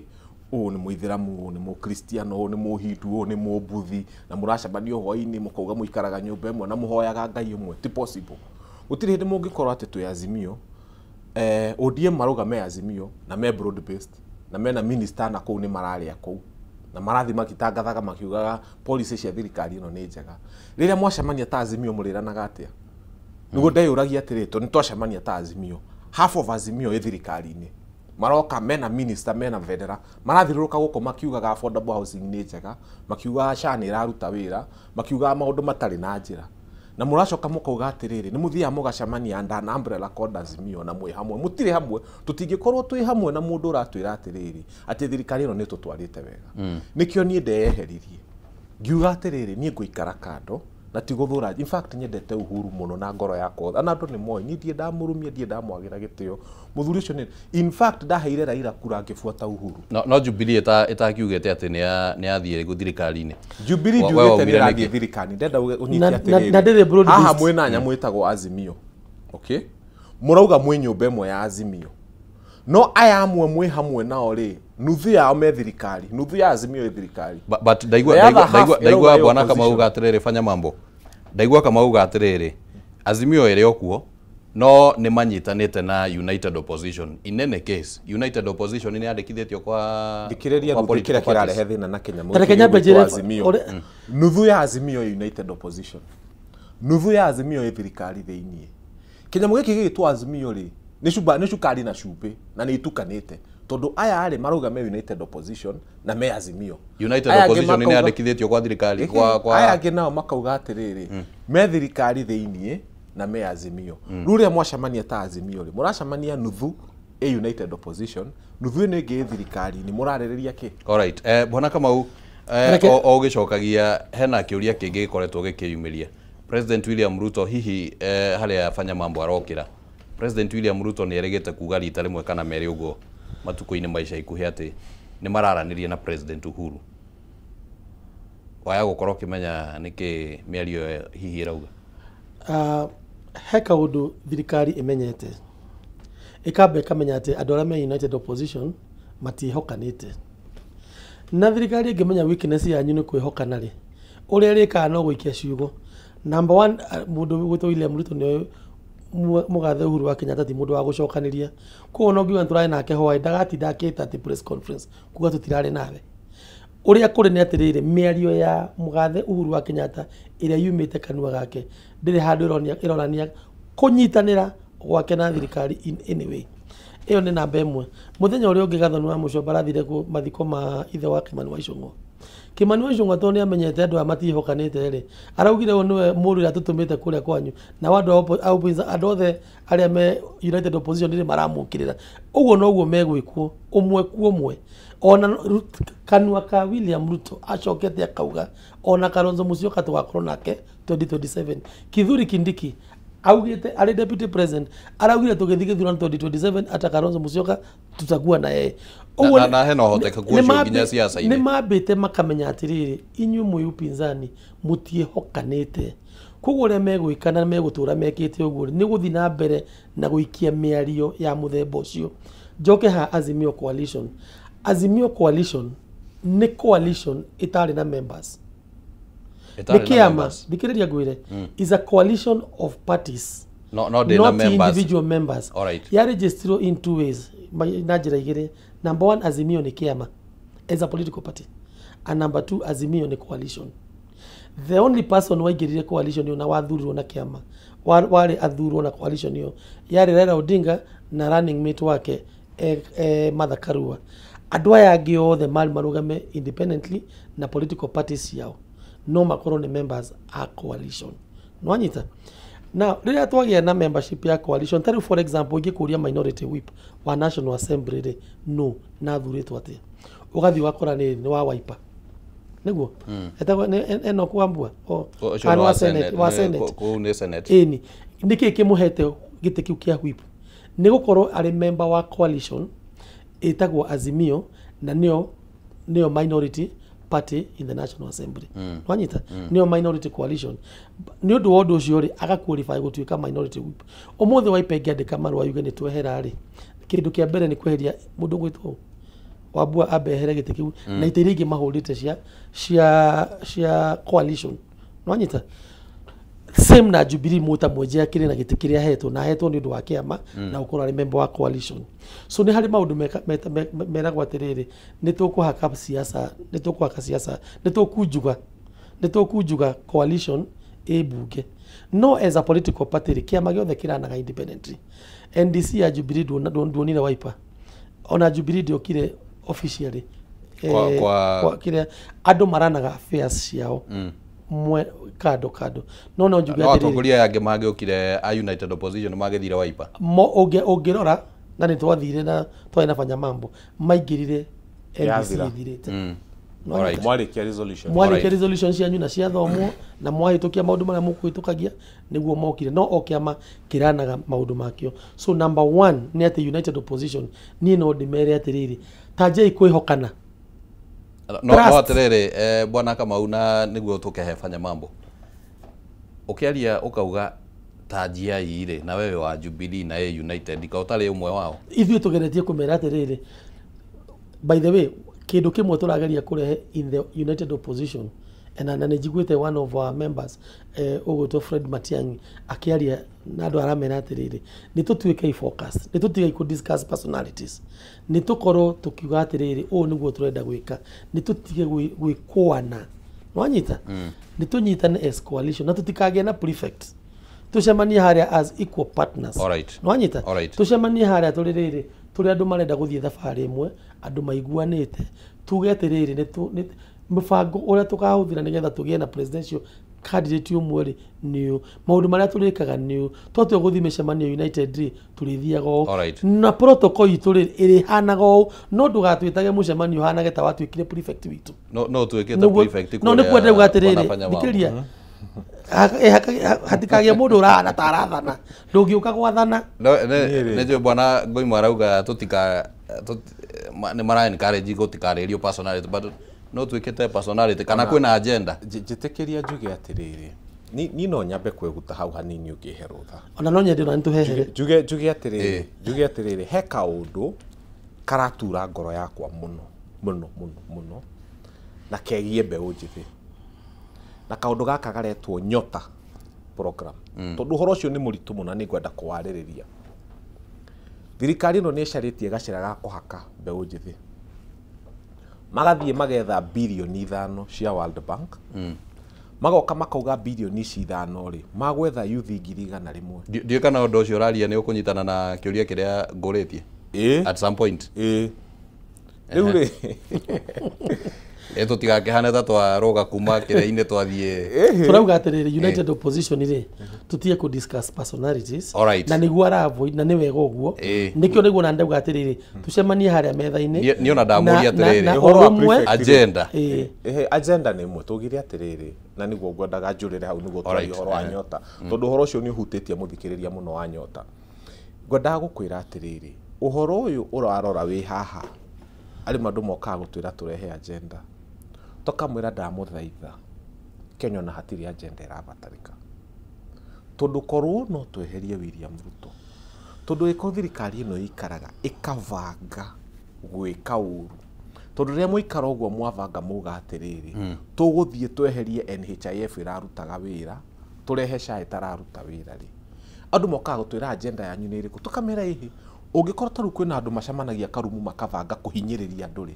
Ũũ nĩ mũithĩramu, ũũ nĩ mũkristiano, ũũ nĩ mũhindu, ũũ nĩ mũbuthi, na mũracemanio hwaĩ-inĩ mũkauga mũikaraga nyũmba ĩmwe na mũhoyaga Ngai ũmwe. Ti possible. Gũtirĩ hĩndĩ mũngĩkorwo atĩ twĩ Azimio, ODM marauga me Azimio na me broad based na mena minister na kũu nĩ mararĩa kũu na marathiĩ magĩtangathaga makiugaga policy cia thirikari ĩno nĩ njega. Rĩrĩa mwacemania ta Azimio mũrĩranaga atĩa? Nĩguo ndeyũragia atĩrĩ, tondũ nĩtwacemania ta Azimio, half of Azimio ĩ thirikari-inĩ maroka mena minister mena vendera marathirũrũka gũkũ makiugaga affordable housing nĩ njega, makiugaga SHA nĩ ĩraruta wĩra, makiugaga maũndũ matarĩ na njĩra. Na mũracoka mũkauga atĩrĩrĩ nĩ mũthiaga mũgacemania under an umbrella called Azimio na mwĩ hamwe. Mũtirĩ hamwe, tũtingĩkorwo twĩ hamwe na mũndũ ũratwĩra atĩrĩrĩ atĩ thirikari ĩno nĩ tũtwarĩte wega. Nĩkĩo niĩ ndeyeheririe ngiuga atĩrĩrĩ niĩ ngũikara kando na ti gũthũra. In fact nyendete Uhuru mũno na ngoro yakwa, na andũ nĩ moĩ niĩ ndirĩ ndamũrumia, ndirĩ ndamwagĩra gĩtĩo mũthuri ũcio. Nĩ in fact ndaheire Raila kura ngĩbuata Uhuru. No Jubilee ĩtakiugĩte atĩ nĩ yathiĩ thirikari-inĩ. Jubilee ndiugĩte nĩ ĩrathiĩ thirikari, ndenda ũnyite atĩrĩrĩ haha mwĩna nyamũ ĩtagwo Azimio, okay? Mũrauga mwĩ nyũmba ĩmwe ya Azimio, no aya amwe mwĩ hamwe nao rĩ nuthu yao me thirikari, nuthu ya Azimio ĩ thirikari. But ndaigua bwana Kamau atĩrĩrĩ Fanya Mambo, ndaigua Kamau atĩrĩrĩ Azimio ĩrĩ o kuo no nĩ manyitanĩte na United Opposition. In any case United Opposition nĩ yandĩkithĩtio kwa thikĩrĩria nuthu kĩrĩa kĩrarehe thĩna na Kenya mũthĩ Azimio. Nuthu ya Azimio United Opposition, nuthu ya Azimio ĩ thirikari thĩiniĩ. Kĩnyamũ gĩkĩ gĩgĩtwo Azimio rĩ nĩ cukari na cumbĩ na nĩ itukanĩte tondũ aya arĩ marauga me United Opposition na me Azimio. United Opposition nĩ yandĩkithĩtio kwa thirikari kwa aya angĩ nao makauga atĩrĩrĩ me thirikari thĩiniĩ na me Azimio. Rĩu rĩrĩa mwacemania ta Azimio rĩ mũracemania nuthu ĩ United Opposition, nuthu ĩno ĩngĩ ĩ thirikari-inĩ, mũrarĩrĩria kĩ? Alright, bwana Kamau, o ũgĩcokagia hena kĩũria kĩngĩ gĩkoretwo gĩkĩyumĩria. President William Ruto hihi harĩa Fanya Mambo arokĩra, President William Ruto nĩ erĩgĩte kuga rita rĩmwe kana merĩ ũguo matukũ-inĩ ma ica ikuhĩ atĩ nĩ mararanĩria na President Uhuru. Waya gũkorwo ũkĩmenya nĩkĩ mĩario ĩyo hihi ĩrauga? He kaũndũ thirikari ĩmenyete, ĩkamba ĩkamenya atĩ andũ arĩa me United Opposition matiĩhokanĩte. Na thirikari ĩngĩmenya weakness yanyu nĩ kwĩhokana rĩ, ũrĩa ĩrĩkaga no gũikia ciugo. Number one, mũndũ ũgwĩtwo William Ruto nĩoĩ mũgathe Uhuru wa Kenyatta ti mũndũ wa gũcokanĩria. Koguo no ngiuga nĩtũrarĩ nake hwaĩ, ndagatinda akĩta atĩ press conference kuga tũtirarĩ nawe. Ũrĩa kũrĩ nĩ atĩrĩrĩ, mĩario ya mũgathe Uhuru wa Kenyatta ĩrĩa yumĩte kanua gake ndĩrĩ handũ ĩronania kũnyitanĩra gwake na thirikari in any way. Ĩyo nĩ namba ĩmwe. Mũthenya ũrĩa ũngĩ Gathoni wa Mũcomba arathire mathiko ma ithe wa Kimani wa Ichung'wa. Kimani wa Ichung'wa tondũ nĩ amenyete andũ aya matiĩhokanĩte rĩ, araugire ũyũ nĩwe mũndũ ũrĩa tũtũmĩte kũrĩa kwanyu, na andũ andũ othe arĩa me United Opposition rĩ maramũkĩrĩra. Ũguo noguo megwĩkwo ũmwe kwa ũmwe. Ona kanua ka William Ruto acokete akauga ona Kalonzo Musyoka tũgakorwo nake 2027. Kithure Kindiki augite arĩ deputy president araugire tũgĩthiĩ gĩthurano 2027 ata Kalonzo Musyoka tutakuwa na yeye. Na hena ũhotekeku ũcio nginya siasa-inĩ. Nĩ mambĩte makamenya atĩrĩrĩ, inyuĩ mwĩ upinzani mũtiĩhokanĩte, koguo ũrĩa megwĩka na megũtũra mekĩte ũguo nĩ gũthiĩ na mbere na gũikia mĩario ya mũthemba ũcio. Njoke ha Azimio Coalition. Azimio Coalition nĩ coalition ĩtarĩ na members. Nĩ kĩama, thikĩrĩria ngwĩre, is a coalition of parties, no, not members, individual members. All right. Ya registered in two ways, na njĩra igĩrĩ. Number one, Azimio nĩ kĩama as a political party, and number two, Azimio nĩ coalition. The only person waingĩrire coalition ĩyo na wathurirwo na kĩama warĩ athurwo na coalition ĩyo yarĩ Raila Odinga na running mate wake Martha Karua. Andũ aya angĩ othe marĩ marũgame independently na political parties ciao, no makorwo nĩ members a coalition. Nwanyita? Now, rĩrĩa twagĩa na membership ya coalition, tarĩu for example ingĩkũria minority whip wa National Assembly rĩ, no na athurĩtwo atĩa? Ũgathiĩ ũgakora nĩ wa Wiper. Nĩguo? Etagwo Enoch Wambua kana wa Senate, wa Senate. Kũu nĩ Senate. Ĩni. Nĩkĩĩ kĩmũhete gĩtĩ kĩu kĩa whip? Nĩ gũkorwo arĩ member wa coalition ĩtagwo Azimio na nĩyo minority party in the National Assembly. Nwanyita? Nĩyo minority coalition. Nĩ ũndũ wa ũndũ ũcio rĩ, aga qualify gũtuĩka minority whip. Ũmũthĩ Wiper ĩngĩandĩka marũa yuge nĩ twehera rĩ, kĩndũ kĩa mbere nĩ kweheria mũndũ ũgwĩtwo Wambua ambe ehere gĩtĩ kĩu na itĩ iria ingĩ mahũrĩte cia coalition. Nwanyita? Same na Jubilee Muta Mwenje akĩrĩ na gĩtĩ kĩrĩa ahetwo na ahetwo nĩ ũndũ wa kĩama na gũkorwo arĩ member wa coalition. So nĩ harĩ maũndũ meragwo atĩrĩrĩ, nĩ tũkũhaka siasa, nĩ tũkũhaka siasa, nĩ tũkunjuga coalition ĩ mbunge. No as a political party rĩ, kĩama gĩothe kĩranaga independently. NDC ya Jubilee nduonire Wiper. Ona Jubilee ndĩokire officially. Kwa kĩrĩa andũ maranaga affairs ciao. Kando kando. No njuge atĩrĩrĩ, atongoria aya angĩ mangĩokire a United Opposition magĩthire Wiper. Ũngĩrora na nĩ twathire na twarĩ na Fanya Mambo maingĩrire NDC ĩthirĩte. Mwarĩkia resolution. Mwarĩkia resolution cianyu na ciathomwo na mwahĩtũkia maũndũ marĩa mũkũhĩtũkagia nĩguo mokire. No o kĩama kĩranaga maũndũ makĩo. So number one nĩ atĩ United Opposition niĩ no ndĩmere atĩrĩrĩ, tanjei kwĩhokana. No atĩrĩrĩ, bwana Kamau, na nĩguo tũkehe Fanya Mambo. Ũkĩaria ũkauga tanjiai rĩ, na wewe wa Jubilee na ye United ka ũtarĩ ũmwe wao. Ithuĩ tũgeretie kũmera atĩrĩrĩ, by the way, kĩndũ kĩmwe tũrageria kũrehe in the United Opposition, na nĩ njiguĩte one of our members ũgwĩtwo Fred Matiang'i akĩaria na andũ aramera atĩrĩrĩ, nĩ tũtuĩke focus, nĩ tũtige kũ discuss personalities, nĩ tũkorwo tũkiuga atĩrĩrĩ, ũũ nĩguo tũrenda gwĩka, nĩ tũtige gwĩkũana. Nwanyita? Nĩ tũnyitane as coalition na tũtikagĩe na prefect. Tũcemanie harĩa as equal partners. Nwanyita? Tũcemanie harĩa tũrĩ rĩrĩ, tũrĩ andũ marenda gũthiĩ thabarĩ ĩmwe, andũ maiguanĩte, tuge atĩrĩrĩ, nĩ mũbango ũrĩa tũkahũthĩra nĩgetha tũgĩe na presidential candidate ũmwe rĩ nĩ ũyũ, maũndũ marĩa tũrĩkaga nĩ ũyũ, twatua gũthiĩ mĩcemanio United rĩ tũrĩthiaga ũũ, na protocol itũ rĩ ĩrĩhanaga ũũ, no ndũgatwĩtage mũcemanio ũhanage ta watuĩkire prefect witũ. No tuĩkĩte prefect kũrĩa. No nĩ kwenda kuga atĩrĩrĩ, thikĩrĩria, hatikagĩe mũndũ ũrahana ta arathana, ndũngĩũka gwathana. Nĩ njũĩ bwana Ngoimũ arauga tũtika nĩ mara encourage gũtikarĩrio personality, but no tuĩkĩte personality kana kwĩna agenda. Njĩtĩkĩria njuge atĩrĩrĩ, ni no nyambe kwĩguta hau hanini ũngĩhe rũtha. Ona no nyende ona nĩtũhehere. Njuge atĩrĩrĩ, njuge atĩrĩrĩ, he kaũndũ karatura ngoro yakwa mũno mũno mũno mũno na kegiĩ mbeũ njĩthĩ. Na kaũndũ gaka garetwo Nyota program. Tondũ ũhoro ũcio nĩ mũritũ mũno na nĩngwenda kũwarĩrĩria. Thirikari ĩno nĩ ĩcarĩtie gacĩra ga kũhaka mbeũ njĩthĩ. Magathiĩ magetha birioni 5 cia World Bank. Magoka makauga birioni ici 5 rĩ, magwetha youth 100,000. Ndiũĩ kana ũndũ ũcio ũraria nĩ ũkũnyitana na kĩũria kĩrĩa ngũrĩtie. At some point. Rĩu rĩ, Tũtigakĩhane ta twarũga kuma kĩrĩa-inĩ twathiĩ. Turauga atĩrĩrĩ, United Opposition rĩ, tutige kũ discuss personalities. Alright. Na nĩguo ara avoid na nĩ wega ũguo. Nĩkĩo nĩguo na ndauga atĩrĩrĩ, tucemanie harĩa metha-inĩ. Niĩ ona ndamũria atĩrĩrĩ, ũhoro wa prefect agenda. Agenda nĩ ĩmwe tugire atĩrĩrĩ, na nĩguo ngwendaga njũrĩre hau nĩguo twarie ũhoro wa nyota, tondũ ũhoro ũcio nĩ ũhutĩtie mũthikĩrĩria mũno wa nyota. Ngwendaga gũkwĩra atĩrĩrĩ, ũhoro ũyũ ũrarora wĩ haha, arĩ andũ mokaga gũtwĩra tũrehe agenda, tũkamwĩra ndamũthaitha Kenya ona hatirĩ agenda ĩrabatarĩka, tondũ korwo no tweherie William Ruto, tondũ ĩko thirikari ĩno ĩikaraga ĩkabanga gwĩka ũru, tondũ rĩrĩa mũikara ũguo mwabanga muga atĩrĩrĩ, tũgũthiĩ tweherie NHIF ĩrarutaga wĩra, tũrehe SHA ĩtararuta wĩra rĩ, andũ mokaga gũtwĩra agenda yanyu nĩ ĩrĩkũ, tũkamera ĩhĩ, ũngĩkorwo ta rĩu kwĩna andũ macemanagia karumu makabanga kũhinyĩrĩria andũ rĩ,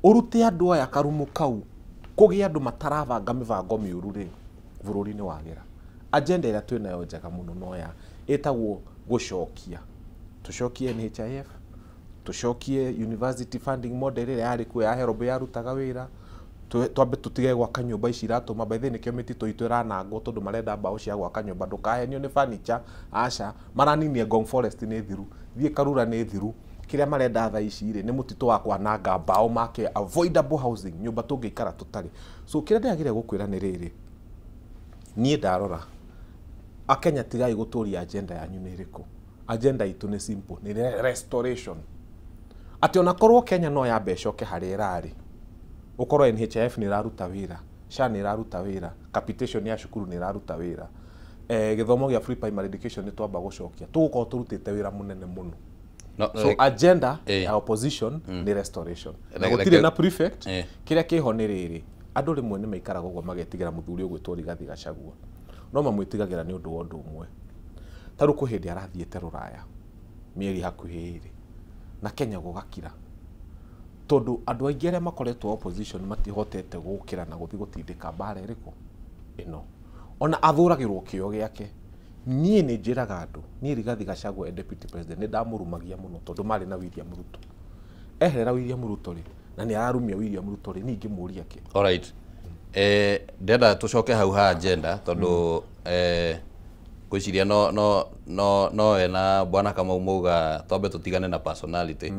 ũrute andũ aya karumu kau, kũgĩe andũ matarabanga mĩbango mĩũru rĩ, bũrũri nĩ wagĩra. Agenda ĩrĩa twĩnayo njega mũno no ya ĩtagwo gũcokia, tũcokie NHIF, tũcokie university funding model ĩrĩa yarĩ kuo ya HELB yarutaga wĩra, twambe tũtige gwaka nyũmba ici iratũma by the way nĩkĩo mĩtitũ itũ ĩranangwo tondũ marenda mbaũ cia gwaka nyũmba, ndũkahenio nĩ furniture, aca, maraninie Ngong Forest nĩ thiru, thiĩ Karura nĩ thiru, kĩrĩa marenda thaa ici rĩ nĩ mũtitũ wa kwananga mbaũ make avoidable housing, nyũmba tũngĩikara tũtarĩ. So kĩrĩa ndĩragĩria gũkwĩra nĩ rĩrĩ, niĩ ndarora Akenya tigai gũtũria agenda yanyu nĩ ĩrĩkũ. Agenda itũ nĩ simple, nĩ restoration. Atĩ ona korwo Kenya no yambe ĩcoke harĩa ĩrarĩ, ũkorwo NHIF nĩ ĩraruta wĩra, SHA nĩ ĩraruta wĩra, capitation ya cukuru nĩ ĩraruta wĩra, gĩthomo gĩa free primary education nĩ twamba gũcokia, tũgũkorwo tũrutĩte wĩra mũnene mũno. So agenda ya opposition nĩ restoration. Na gũtirĩ na prefect, kĩrĩa kĩho nĩ rĩrĩ, andũ rĩmwe nĩ maikaraga ũguo magetigĩra mũthuri ũgwĩtwo Rigathi Gachagua, no mamwĩtigagĩra nĩ ũndũ wa ũndũ ũmwe. Ta rĩu kwĩ hĩndĩ arathiĩte rũraya mĩeri hakuhĩ ĩrĩ, na Kenya gũgakira, tondũ andũ aingĩ arĩa makoretwo opposition matihotete gũkĩra na gũthiĩ gũtindĩka mbara ĩrĩkũ ĩno, ona athũragĩrwo kĩo gĩake. Niĩ nĩ njĩraga andũ, niĩ Rigathi Gachagua e deputy president nĩ ndamũrumagia mũno tondũ marĩ na William Ruto. Eherera William Ruto rĩ, na nĩ ararumia William Ruto rĩ, niĩ ingĩmũria kĩ? Alright. Ndĩrenda tũcoke hau ha agenda tondũ ngwĩciria no ena bwana Kamau mauga twambe tũtigane na personality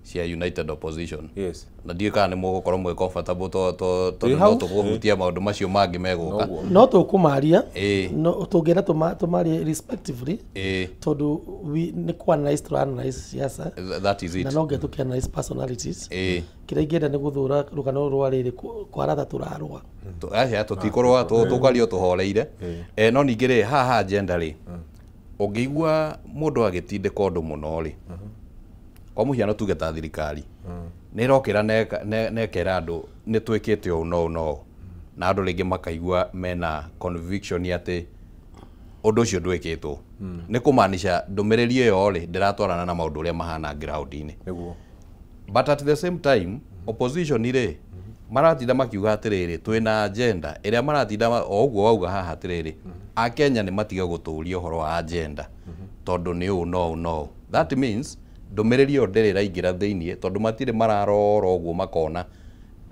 cia United Opposition. Yes. Na ndiũĩ kana nĩ mũgũkorwo mwĩ comfortable tondũ no tũkũhutia maũndũ macio mangĩ megũka. No tũkũmaria, no tũngĩenda tũmarie respectively, tondũ nĩ kũ analyze tũra analyze siasa. That is it. Na no nginya tũkĩ analyze personalities. Kĩrĩa ingĩenda nĩ gũthũra rũgano rwa rĩrĩ kwaratha tũrarũa. Aca tũtikũrũa, tũkario tũhoreire. No ningĩ rĩ, haha agenda rĩ, ũngĩigua mũndũ agĩtindĩka ũndũ mũno rĩ, kwa mũhiano tuge ta thirikari nĩ ĩrokĩra nekera andũ nĩ twĩkĩte ũũ no ũũ no ũũ, na andũ rĩngĩ makaigua mena conviction atĩ ũndũ ũcio ndwĩkĩtwo, nĩ kũmaanisha ndũmĩrĩri ĩyo rĩ ndĩratwarana na maũndũ ũrĩa mahana ground-inĩ. But at the same time opposition rĩ maratinda makiuga atĩrĩrĩ, twĩna agenda ĩrĩa maratinda o ũguo wauga haha atĩrĩrĩ, Akenya nĩ matiga gũtũria ũhoro wa agenda tondũ nĩ ũũ no ũũ no ũũ. That means ndũmĩrĩri ĩyo ndĩrĩ ĩraingĩra thĩiniĩ tondũ matirĩ mararora ũguo makona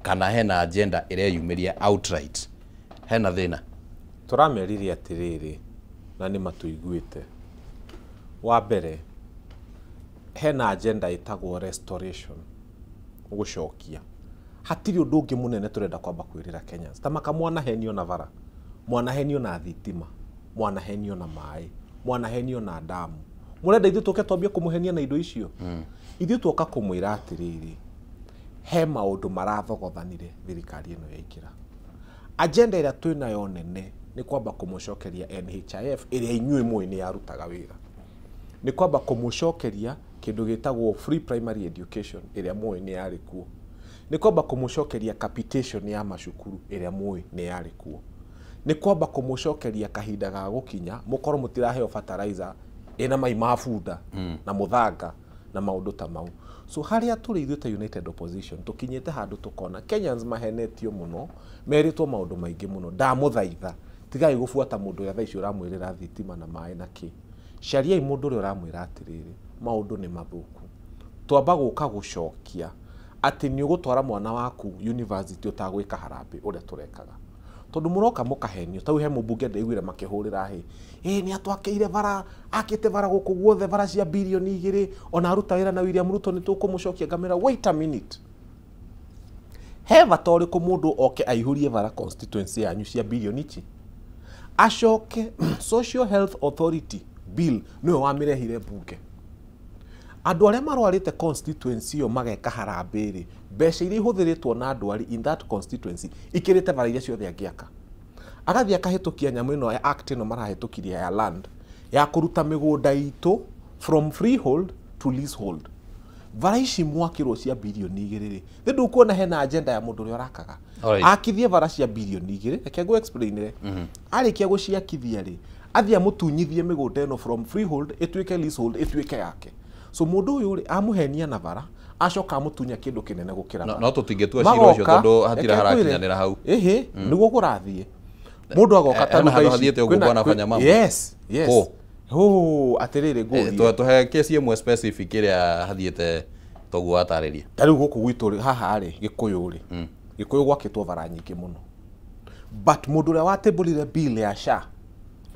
kana hena agenda ĩreyumĩria outright. Hena thĩna. Tũramerire atĩrĩrĩ, na nĩ matũiguĩte. Wa mbere, hena agenda ĩtagwo restoration, gũcokia. Hatirĩ ũndũ ũngĩ mũnene tũrenda kwamba kwĩrĩra Kenyans. Ta maka mwanahenio na bara, mwanahenio na thitima, mwanahenio na maĩ, mwanahenio na damu. Mũrenda ithuĩ tũke twambie kũmũhenia na indo icio? Ithuĩ tuoka kũmwĩra atĩrĩrĩ, he maũndũ marathogothanire thirikari ĩno yaingĩra. Agenda ĩrĩa twĩnayo nene nĩ kwamba kũmũcokeria NHIF ĩrĩa inyuĩ mũĩ nĩ yarutaga wĩra. Nĩ kwamba kũmũcokeria kĩndũ gĩtagwo free primary education ĩrĩa mũĩ nĩ yarĩ kuo. Nĩ kwamba kũmũcokeria capitation ya macukuru ĩrĩa mũĩ nĩ yarĩ kuo. Nĩ kwamba kũmũcokeria kahinda ga gũkinya mũkorwo mũtiraheo fertilizer ĩna mai ma bunda na mũthanga na maũndũ ta mau. So harĩa tũrĩ ithuĩ ta United Opposition tũkinyĩte handũ tũkona Kenyans mahenetio mũno, merĩtwo maũndũ maingĩ mũno. Ndamũthaitha tigai gũbuata mũndũ ũrĩa thaa ici ũramwĩrĩra thitima na maĩ na kĩ. Cariai mũndũ ũrĩa ũramwĩra atĩrĩrĩ, maũndũ nĩ mathũku, twamba gũka gũcokia. Atĩ nĩ ũgũtwara mwana waku university ũtagwĩka harambĩ ũrĩa tũrekaga. Tondũ mũroka mũkahenio, tau he mũmbunge ndaiguire makĩhũrĩra hĩ, ĩ nĩ atwakĩire bara, akĩte bara gũkũ guothe, bara cia birioni 2, ona aruta wĩra na William Ruto nĩ tũkũmũcokia. Ngamĩra, wait a minute, he bata ũrĩkũ mũndũ oke aihũrie bara constituency yanyu cia birioni ici, acoke Social Health Authority bill nĩwe wamĩrehire mbunge, andũ arĩa marwarĩte constituency ĩyo mageka harambĩ rĩ, mbeca iria ihũthĩrĩtwo na ndwari in that constituency ikĩrĩte bara iria ciothe angĩaka. Agathiĩ akahĩtũkia nyamũ ĩno ya act ĩno marahĩtũkirie ya land ya kũruta mĩgũnda itũ from freehold to leasehold. Bara ici mwakĩrwo cia birioni 2 rĩ, nĩ ndũkuona hena agenda ya mũndũ ũrĩa ũrakaga. Akithie bara cia birioni 2, reke ngũ explainire. Arĩkia gũciakithia rĩ, athiĩ amũtunyithie mĩgũnda ĩno from freehold ĩtuĩke leasehold, ĩtuĩke yake. So mũndũ ũyũ rĩ, amũhenia na bara, acoka amũtunya kĩndũ kĩnene gũkĩra bara. No tũtingĩtua cira ũcio tondũ hatirĩ harakinyanĩra hau. Ĩhĩ, nĩguo kũrathiĩ. Mũndũ agoka ta Hena handũ hathiĩte ũguo bwana Fanya Mambo. Yes, yes. Kũ? Hũ, atĩrĩrĩ, ngũrie. Tũhe kesi ĩmwe specific ĩrĩa hathiĩte toguo watarĩria. Ta rĩu gũkũ gwitũ rĩ, haha rĩ, Gĩkũyũ rĩ, Gĩkũyũ gwakĩtwo bara nyingĩ mũno, but mũndũ ũrĩa watĩmbũrire bill ya SHA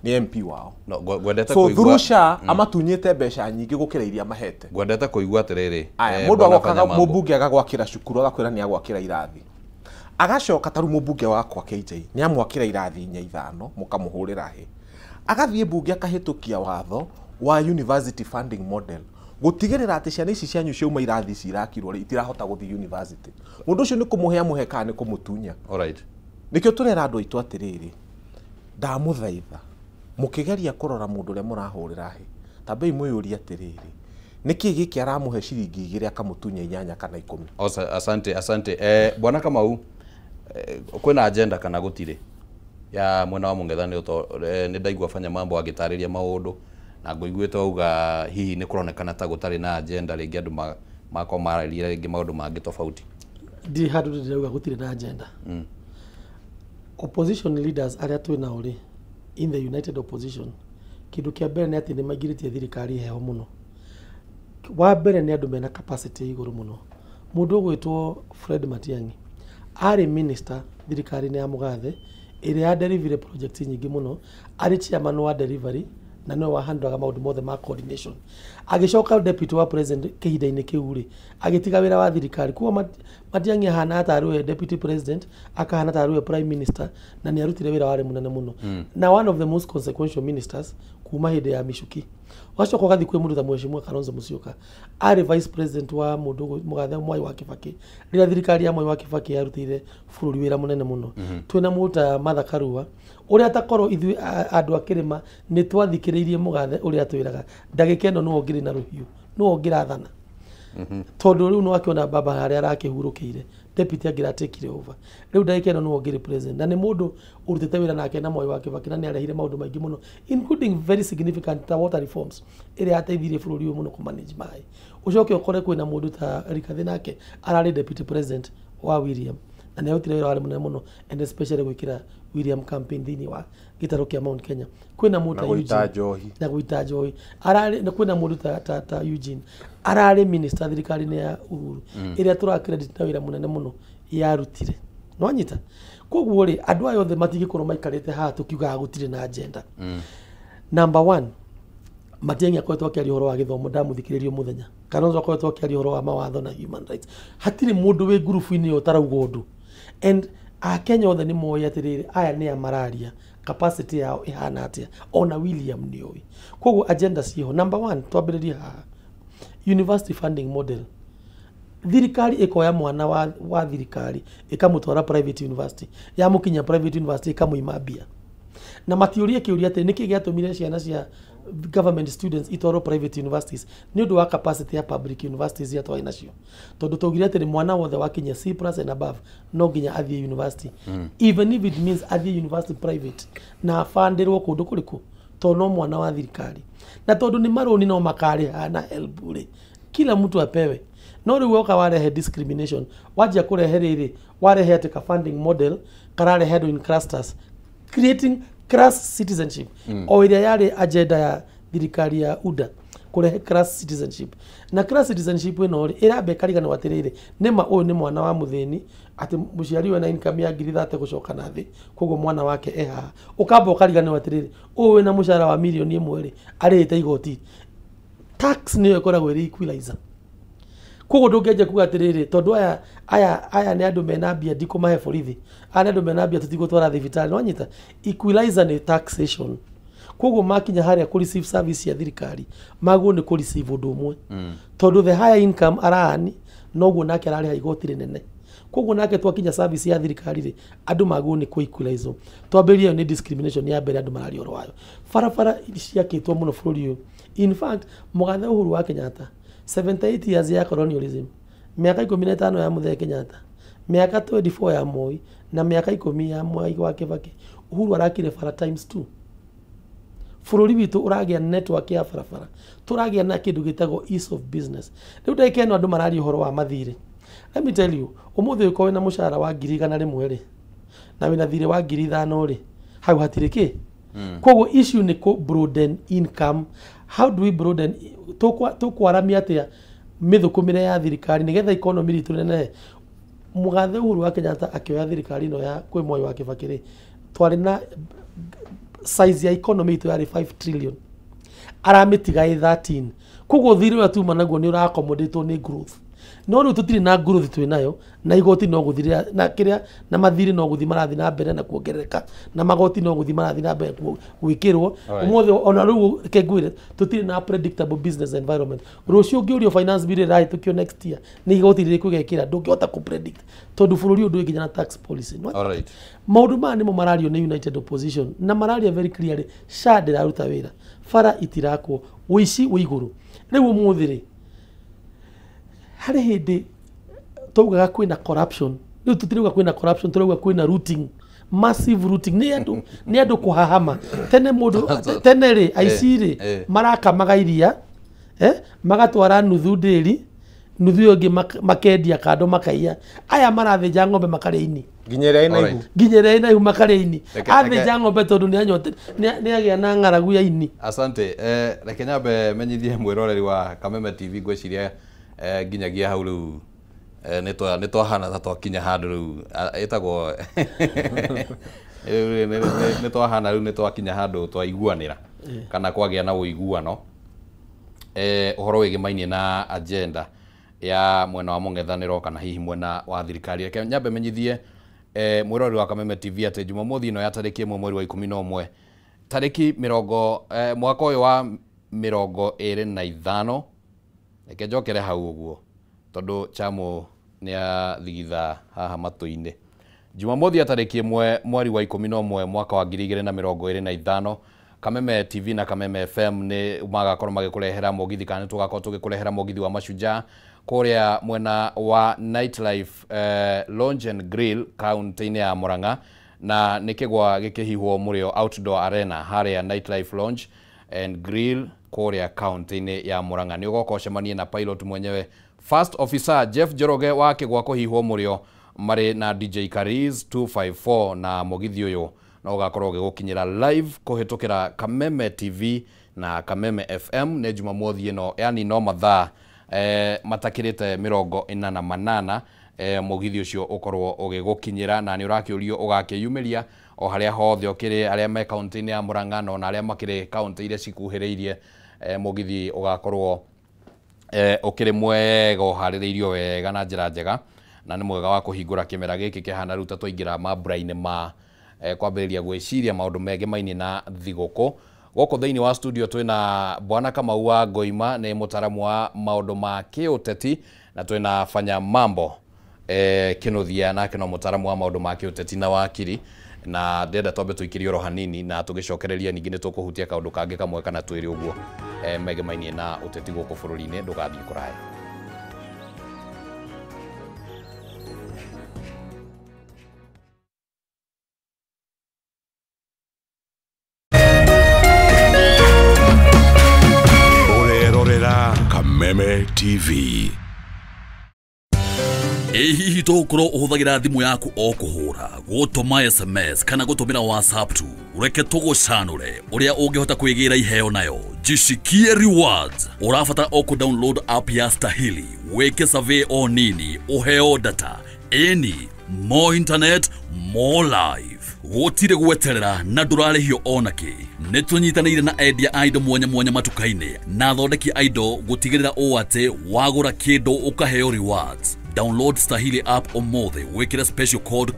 nĩ MP wao. No, ngwendete So kũigua through SHA amatunyĩte mbeca nyingĩ gũkĩra iria mahete. Ngwendete kũigua atĩrĩrĩ. Aya, mũndũ Bwana agokaga Fanya Mambo. mũmbunge agagwakĩra cukuru, agakwĩra nĩ agwakĩra irathi, agacoka ta rĩu mũmbunge wakwa KJ nĩ amwakĩra irathi 4 5, mũkamũhũrĩra hĩ, agathiĩ mbunge akahĩtũkia watho wa university funding model gũtigĩrĩra atĩ ciana ici cianyu ciauma irathi ici irakirwo rĩ, itirahota gũthiĩ university. Mũndũ ũcio nĩ kũmũhe amũhe kana nĩ kũmũtunya? Alright. Nĩkĩo tũrera andũ aitũ atĩrĩrĩ, ndamũthaitha mũkĩgeria kũrora mũndũ ũrĩa mũrahũrĩra hĩ, tambei mwĩyũrie atĩrĩrĩ, nĩkĩ gĩkĩ aramũhe ciringi 2 akamũtunya 8 kana 10? Asante, asante. Bwana Kamau, kwĩna agenda kana gũtirĩ ya mwena wa mũng'ethanĩro? Nĩ ndaigua Fanya Mambo agĩtarĩria maũndũ na ngũiguĩte wauga hihi nĩ kũronekana ta gũtarĩ na agenda, rĩngĩ andũ makorwo mararĩria rĩngĩ maũndũ mangĩ tofauti. Ndirĩ handũ ndĩrauga gũtirĩ na agenda. Opposition leaders arĩa twĩ nao rĩ, in the united opposition, kĩndũ kĩa mbere nĩ atĩ nĩ maingĩrĩtie thirikari heho mũno. Wa mbere nĩ andũ mena capacity igũrũ mũno. Mũndũ ũgwĩtwo Fred Matiang'i arĩ minister thirikari-inĩ ya Mũgathe ĩrĩa ya delivery project nyingĩ mũno, arĩ chairman wa delivery na nĩwe wahandũraga maũndũ mothe ma coordination. Agĩcoka deputy wa president kĩhinda-inĩ kĩu rĩ, agĩtiga wĩra wa thirikari. Koguo Matiang'i ahana ta arĩ we deputy president, akahana ta arĩ we prime minister, na nĩ arutire wĩra warĩ mũnene mũno, na one of the most consequential ministers kuma hĩndĩ ya Michuki. Ũgacoka ũgathiĩ kwĩ mũndũ ta Mheshimiwa Kalonzo Musyoka, arĩ vice president wa mũndũ Mũgathe Mwai wa Kibaki rĩrĩa thirikari ya Mwai wa Kibaki yarutĩire bũrũri wĩra mũnene mũno. Twĩna mũndũ ta Martha Karua, ũrĩa takorwo ithuĩ andũ a kĩrĩma nĩ twathikĩrĩirie Mũgathe ũrĩa atwĩraga, ndagĩka ĩno nĩwe ũngĩrĩ na rũhiũ, nĩwe ũngĩrathana, tondũ rĩu nĩwakĩona baba harĩa arakĩhurũkĩire, deputy angĩratekire over, rĩu ndagĩka ĩno nĩwe ũngĩrĩ president, na nĩ mũndũ ũrutĩte wĩra nake na Mwai wa Kibaki, na nĩ arehire maũndũ maingĩ mũno, including very significant ta water reforms ĩrĩa yateithirie bũrũri ũyũ mũno kũmanage maĩ. Ũcoke ũkore kwĩna mũndũ ta Rigathĩ, nake ararĩ deputy president wa William, na nĩ arutire wĩra warĩ mũnene mũno, and especially gwĩkĩra William campaign thĩinĩ wa gĩtarũ kĩa Mount Kenya. Kwĩna mũndũ ta Na gũita Eugene njohi. Na gũita njohi. Ararĩ na kwĩna mũndũ ta Eugene, ararĩ minister thirikari-inĩ ya Uhuru ĩrĩa tũra credit na wĩra mũnene mũno yarutire. Nĩwanyita? Koguo rĩ, andũ aya othe matingĩkorwo maikarĩte haha tũkiugaga gũtirĩ na agenda. Number one, Matiang'i akoretwo akĩaria ũhoro wa gĩthomo, ndamũthikĩrĩria mũthenya. Kalonzo akoretwo akĩaria ũhoro wa mawatho na human rights. Hatirĩ mũndũ wĩ ngurubu-inĩ ĩyo ũtarauga ũndũ, and Akenya othe nĩ moĩ atĩrĩrĩ, aya nĩ a mararia, capacity yao ĩhana atĩa, ona William nĩ oĩ. Koguo agenda ciĩho. Number one, twambĩrĩrie haha, university funding model. Thirikari ĩkoya mwana wa thirikari ĩkamũtwara private university, yamũkinyia private university ĩkamũima mbia, na matiũrie kĩũria atĩ nĩkĩ gĩatũmire ciana cia government students itwarwo private universities, nĩ ũndũ wa capacity ya public universities iria twarĩ nacio, tondũ twaugire atĩ mwana wothe wakinyia C plus and above no nginya athiĩ university, even if it means athiĩ university private na abandĩrwo kũndũ kũrĩkũ, tondũ no mwana wa thirikari, na tondũ nĩ marũni no makarĩha na HELB rĩ, kila mtu apewe. No rĩu woka warehe discrimination, wanjia kũrehe rĩrĩ, warehe atĩ ka funding model kararehe andũ in clusters, creating class citizenship, o ĩrĩa yarĩ agenda ya thirikari ya UDA. Kũrehe class citizenship. Na class citizenship ĩno rĩ, ĩramba ĩkariganĩrwo atĩrĩrĩ, nĩma ũyũ nĩ mwana wa mũthĩni, atĩ mũciari wena income ya 30,000 gũcoka na thĩ, koguo mwana wake e haha. Ũkamba ũkariganĩrwo atĩrĩrĩ, ũyũ wĩna mũcara wa 1 million rĩ, arĩhĩte igoti. Tax nĩyo ĩkoragwo ĩrĩ equalizer. Koguo ndũngĩanjia kuga atĩrĩrĩ, tondũ aya nĩ andũ mena mbia ndikũmahe borithi, aya nĩ andũ mena mbia tũtigũtwara thibitarĩ. Nĩwanyita? Equalizer nĩ taxation. Koguo makinya harĩa kũ receive service cia thirikari, maguo nĩ kũ receive ũndũ ũmwe, tondũ the higher income arani noguo nake ararĩha igoti rĩnene. Koguo nake twakinya service ya thirikari rĩ, andũ maguo nĩ kũ equalize. Twambĩrĩrie, ĩyo nĩ discrimination ya mbere andũ mararia ũhoro wayo. Barabara ciakĩtwo mũno bũrũri ũyũ. In fact, mũgathe Uhuru wa Kenyatta, 78 years ya colonialism, mĩaka 15 ya Mũthee Kenyatta, mĩaka 24 ya Moi na mĩaka 10 ya Mwai wa Kibaki, Uhuru arakire bara times 2. Bũrũri witũ ũragĩa network ya barabara, tũragĩa na kĩndũ gĩtagwo ease of business. Rĩu ndagĩka ĩno andũ mararia ũhoro wa mathirĩ. Let me tell you, ũmũthĩ ũkorwo wĩna mũcara wa 100,000 rĩ, na wĩna thirĩ wa 5,000 rĩ, hau hatirĩ kĩ. Koguo issue nĩ kũ broaden income. How do we broaden? Tũkwaramia atĩa mĩthũkũmĩre ya thirikari nĩgetha economy ritũ nenehe? Mũgathe Uhuru wa Kenyatta akĩoya thirikari ĩno ya kwĩ Mwai wa Kibaki rĩ, twarĩ na size ya economy itũ yarĩ 5 trillion, aramĩtiga ĩ 13. Koguo thirĩ ũrĩa tuma naguo nĩ ũra-accommodate nĩ growth. No rĩu tũtirĩ na growth twĩ nayo, na igoti no gũthirĩra na kĩrĩa, na mathirĩ no gũthiĩ marathiĩ na mbere na kuongerereka, na magoti no gũthiĩ marathiĩ na mbere gwĩkĩrwo. Ũmũthĩ ona rĩu reke ngwĩre, tũtirĩ na predictable business environment. Rũciũ ũngĩũrio finance bill ĩrahĩtũkio next year nĩ igoti rĩrĩkũ ĩgekĩra, ndũngĩhota kũ predict, tondũ bũrũri ũyũ ndũrĩ nginya na tax policy. Maũndũ maya nĩmo marario nĩ United Opposition, na mararia very clearly. SHA ndĩraruta wĩra, bara itirakwo, ũici wĩ igũrũ. Rĩu ũmũthĩ rĩ, harĩ hĩndĩ twaugaga kwĩna corruption, rĩu tũtirauga kwĩna corruption, tũrauga kwĩna looting, massive looting, nĩ andũ kũhahama. Tene mũndũ, tene rĩ, aici rĩ, marakamaga iria, magatwara nuthu ndĩri, nuthu ĩyo ĩngĩ makendia kando, makaiya. Aya marathĩnja ng'ombe makarĩa ini. Nginya ĩrĩa ĩna ihu. Nginya ĩrĩa ĩna ihu makarĩa ini. Athĩnja ng'ombe tondũ nĩ agĩa na ng'aragu ya ini. Asante. Reke nyambe menyithie mwĩroreri wa Kameme TV, ngwĩciria nginyagia hau rĩu nĩ twahana ta twakinya handũ rĩu ĩtagwo rĩu nĩ twahana rĩu nĩ twakinya handũ twaiguanĩra kana kwagĩa na ũiguano ũhoro wĩgĩmainie na agenda ya mwena wa mũng'ethanĩro kana hihi mwena wa thirikari. Reke nyambe menyithie mwĩroreri wa Kameme TV atĩ Jumamothi ĩno ya tarĩki 1 mweri wa 11 tarĩki mĩrongo mwaka ũyũ wa 25. Reke njokere hau ũguo tondũ Chamo nĩ athigitha haha matũ-inĩ. Jumamothi ya tarĩki 1 mweri wa 11 mwaka wa 2025, Kameme TV na Kameme FM nĩ magakorwo magĩkũrehera mũgithi, kana nĩ tũgakorwo tũgĩkũrehera mũgithi wa Mashujaa kũrĩa mwena wa Nightlife Lounge and Grill kaunti-inĩ ya Murang'a, na nĩ kĩgwa gĩkĩhihwo mũrĩo outdoor arena harĩa Nightlife Lounge and Grill kũrĩa kaunti-inĩ ya Murang'a. Nĩ ũgoka ũcemanie na pilot mwenyewe, First Officer Jeff Njoroge wa kĩgwa kũhihwo mũrĩo, marĩ na DJ Kariz 254, na mũgithi ũyũ no ũgakorwo ũgĩgũkinyĩra live kũhĩtũkĩra Kameme TV na Kameme FM. Nĩ Jumamothi ĩno, yani no mathaa matakĩrĩte 48 mũgithi ũcio ũkorwo ũgĩgũkinyĩra, na nĩ ũrakĩũrio ũgakĩyumĩria o harĩa hothe ũkĩrĩ, arĩa me kaunti-inĩ ya Murang'a na ona arĩa makĩrĩ kaunti iria cikuhĩrĩirie. Mũgithi ũgakorwo ũkĩrĩ mwega, ũharĩrĩirio wega na njĩra njega, na nĩ mwega wa kũhingũra kĩmera gĩkĩ kĩhana rĩu ta twaingĩra mambura-inĩ ma kwambĩrĩria gwĩciria maũndũ megemainie na thigũkũ. Gũkũ thĩinĩ wa studio twĩna Bwana Kamau wa Ngoima, nĩ mũtaramu wa maũndũ ma kĩũteti, na twĩna Fanya Mambo Kĩnuthia, nake no mũtaramu wa maũndũ ma kĩũteti na wakiri. Na ndĩrenda twambe tũikĩrie oro hanini, na tũgĩcokereria ningĩ nĩ tũkũhutia kaũndũ kangĩ kamwe kana twĩrĩ ũguo megemainie na ũteti gũkũ bũrũri-inĩ. Ndũgathiĩ kũraya. Ũrerorera Kameme TV. Ĩ hihi tũgũkorwo ũhũthagĩra thimũ yaku o kũhũra, gũtũma SMS kana gũtũmĩra WhatsApp tu? Reke tũgũcanũre ũrĩa ũngĩhota kwĩgĩra iheo nayo. Jishikie rewards. Ũrabatara o kũ download app ya Stahili, wĩke survey o nini, ũheo data. Ĩni, more internet, more life. Gũtirĩ gweterera na ndũrarĩhio ona kĩ. Nĩ tũnyitanĩire na endia a indo mwanya mwanya matuka-inĩ na athondeki a indo gũtigĩrĩra ũũ atĩ wagũra kĩndũ ũkaheo rewards. Download Stahili app ũmũthĩ wĩkĩre special code.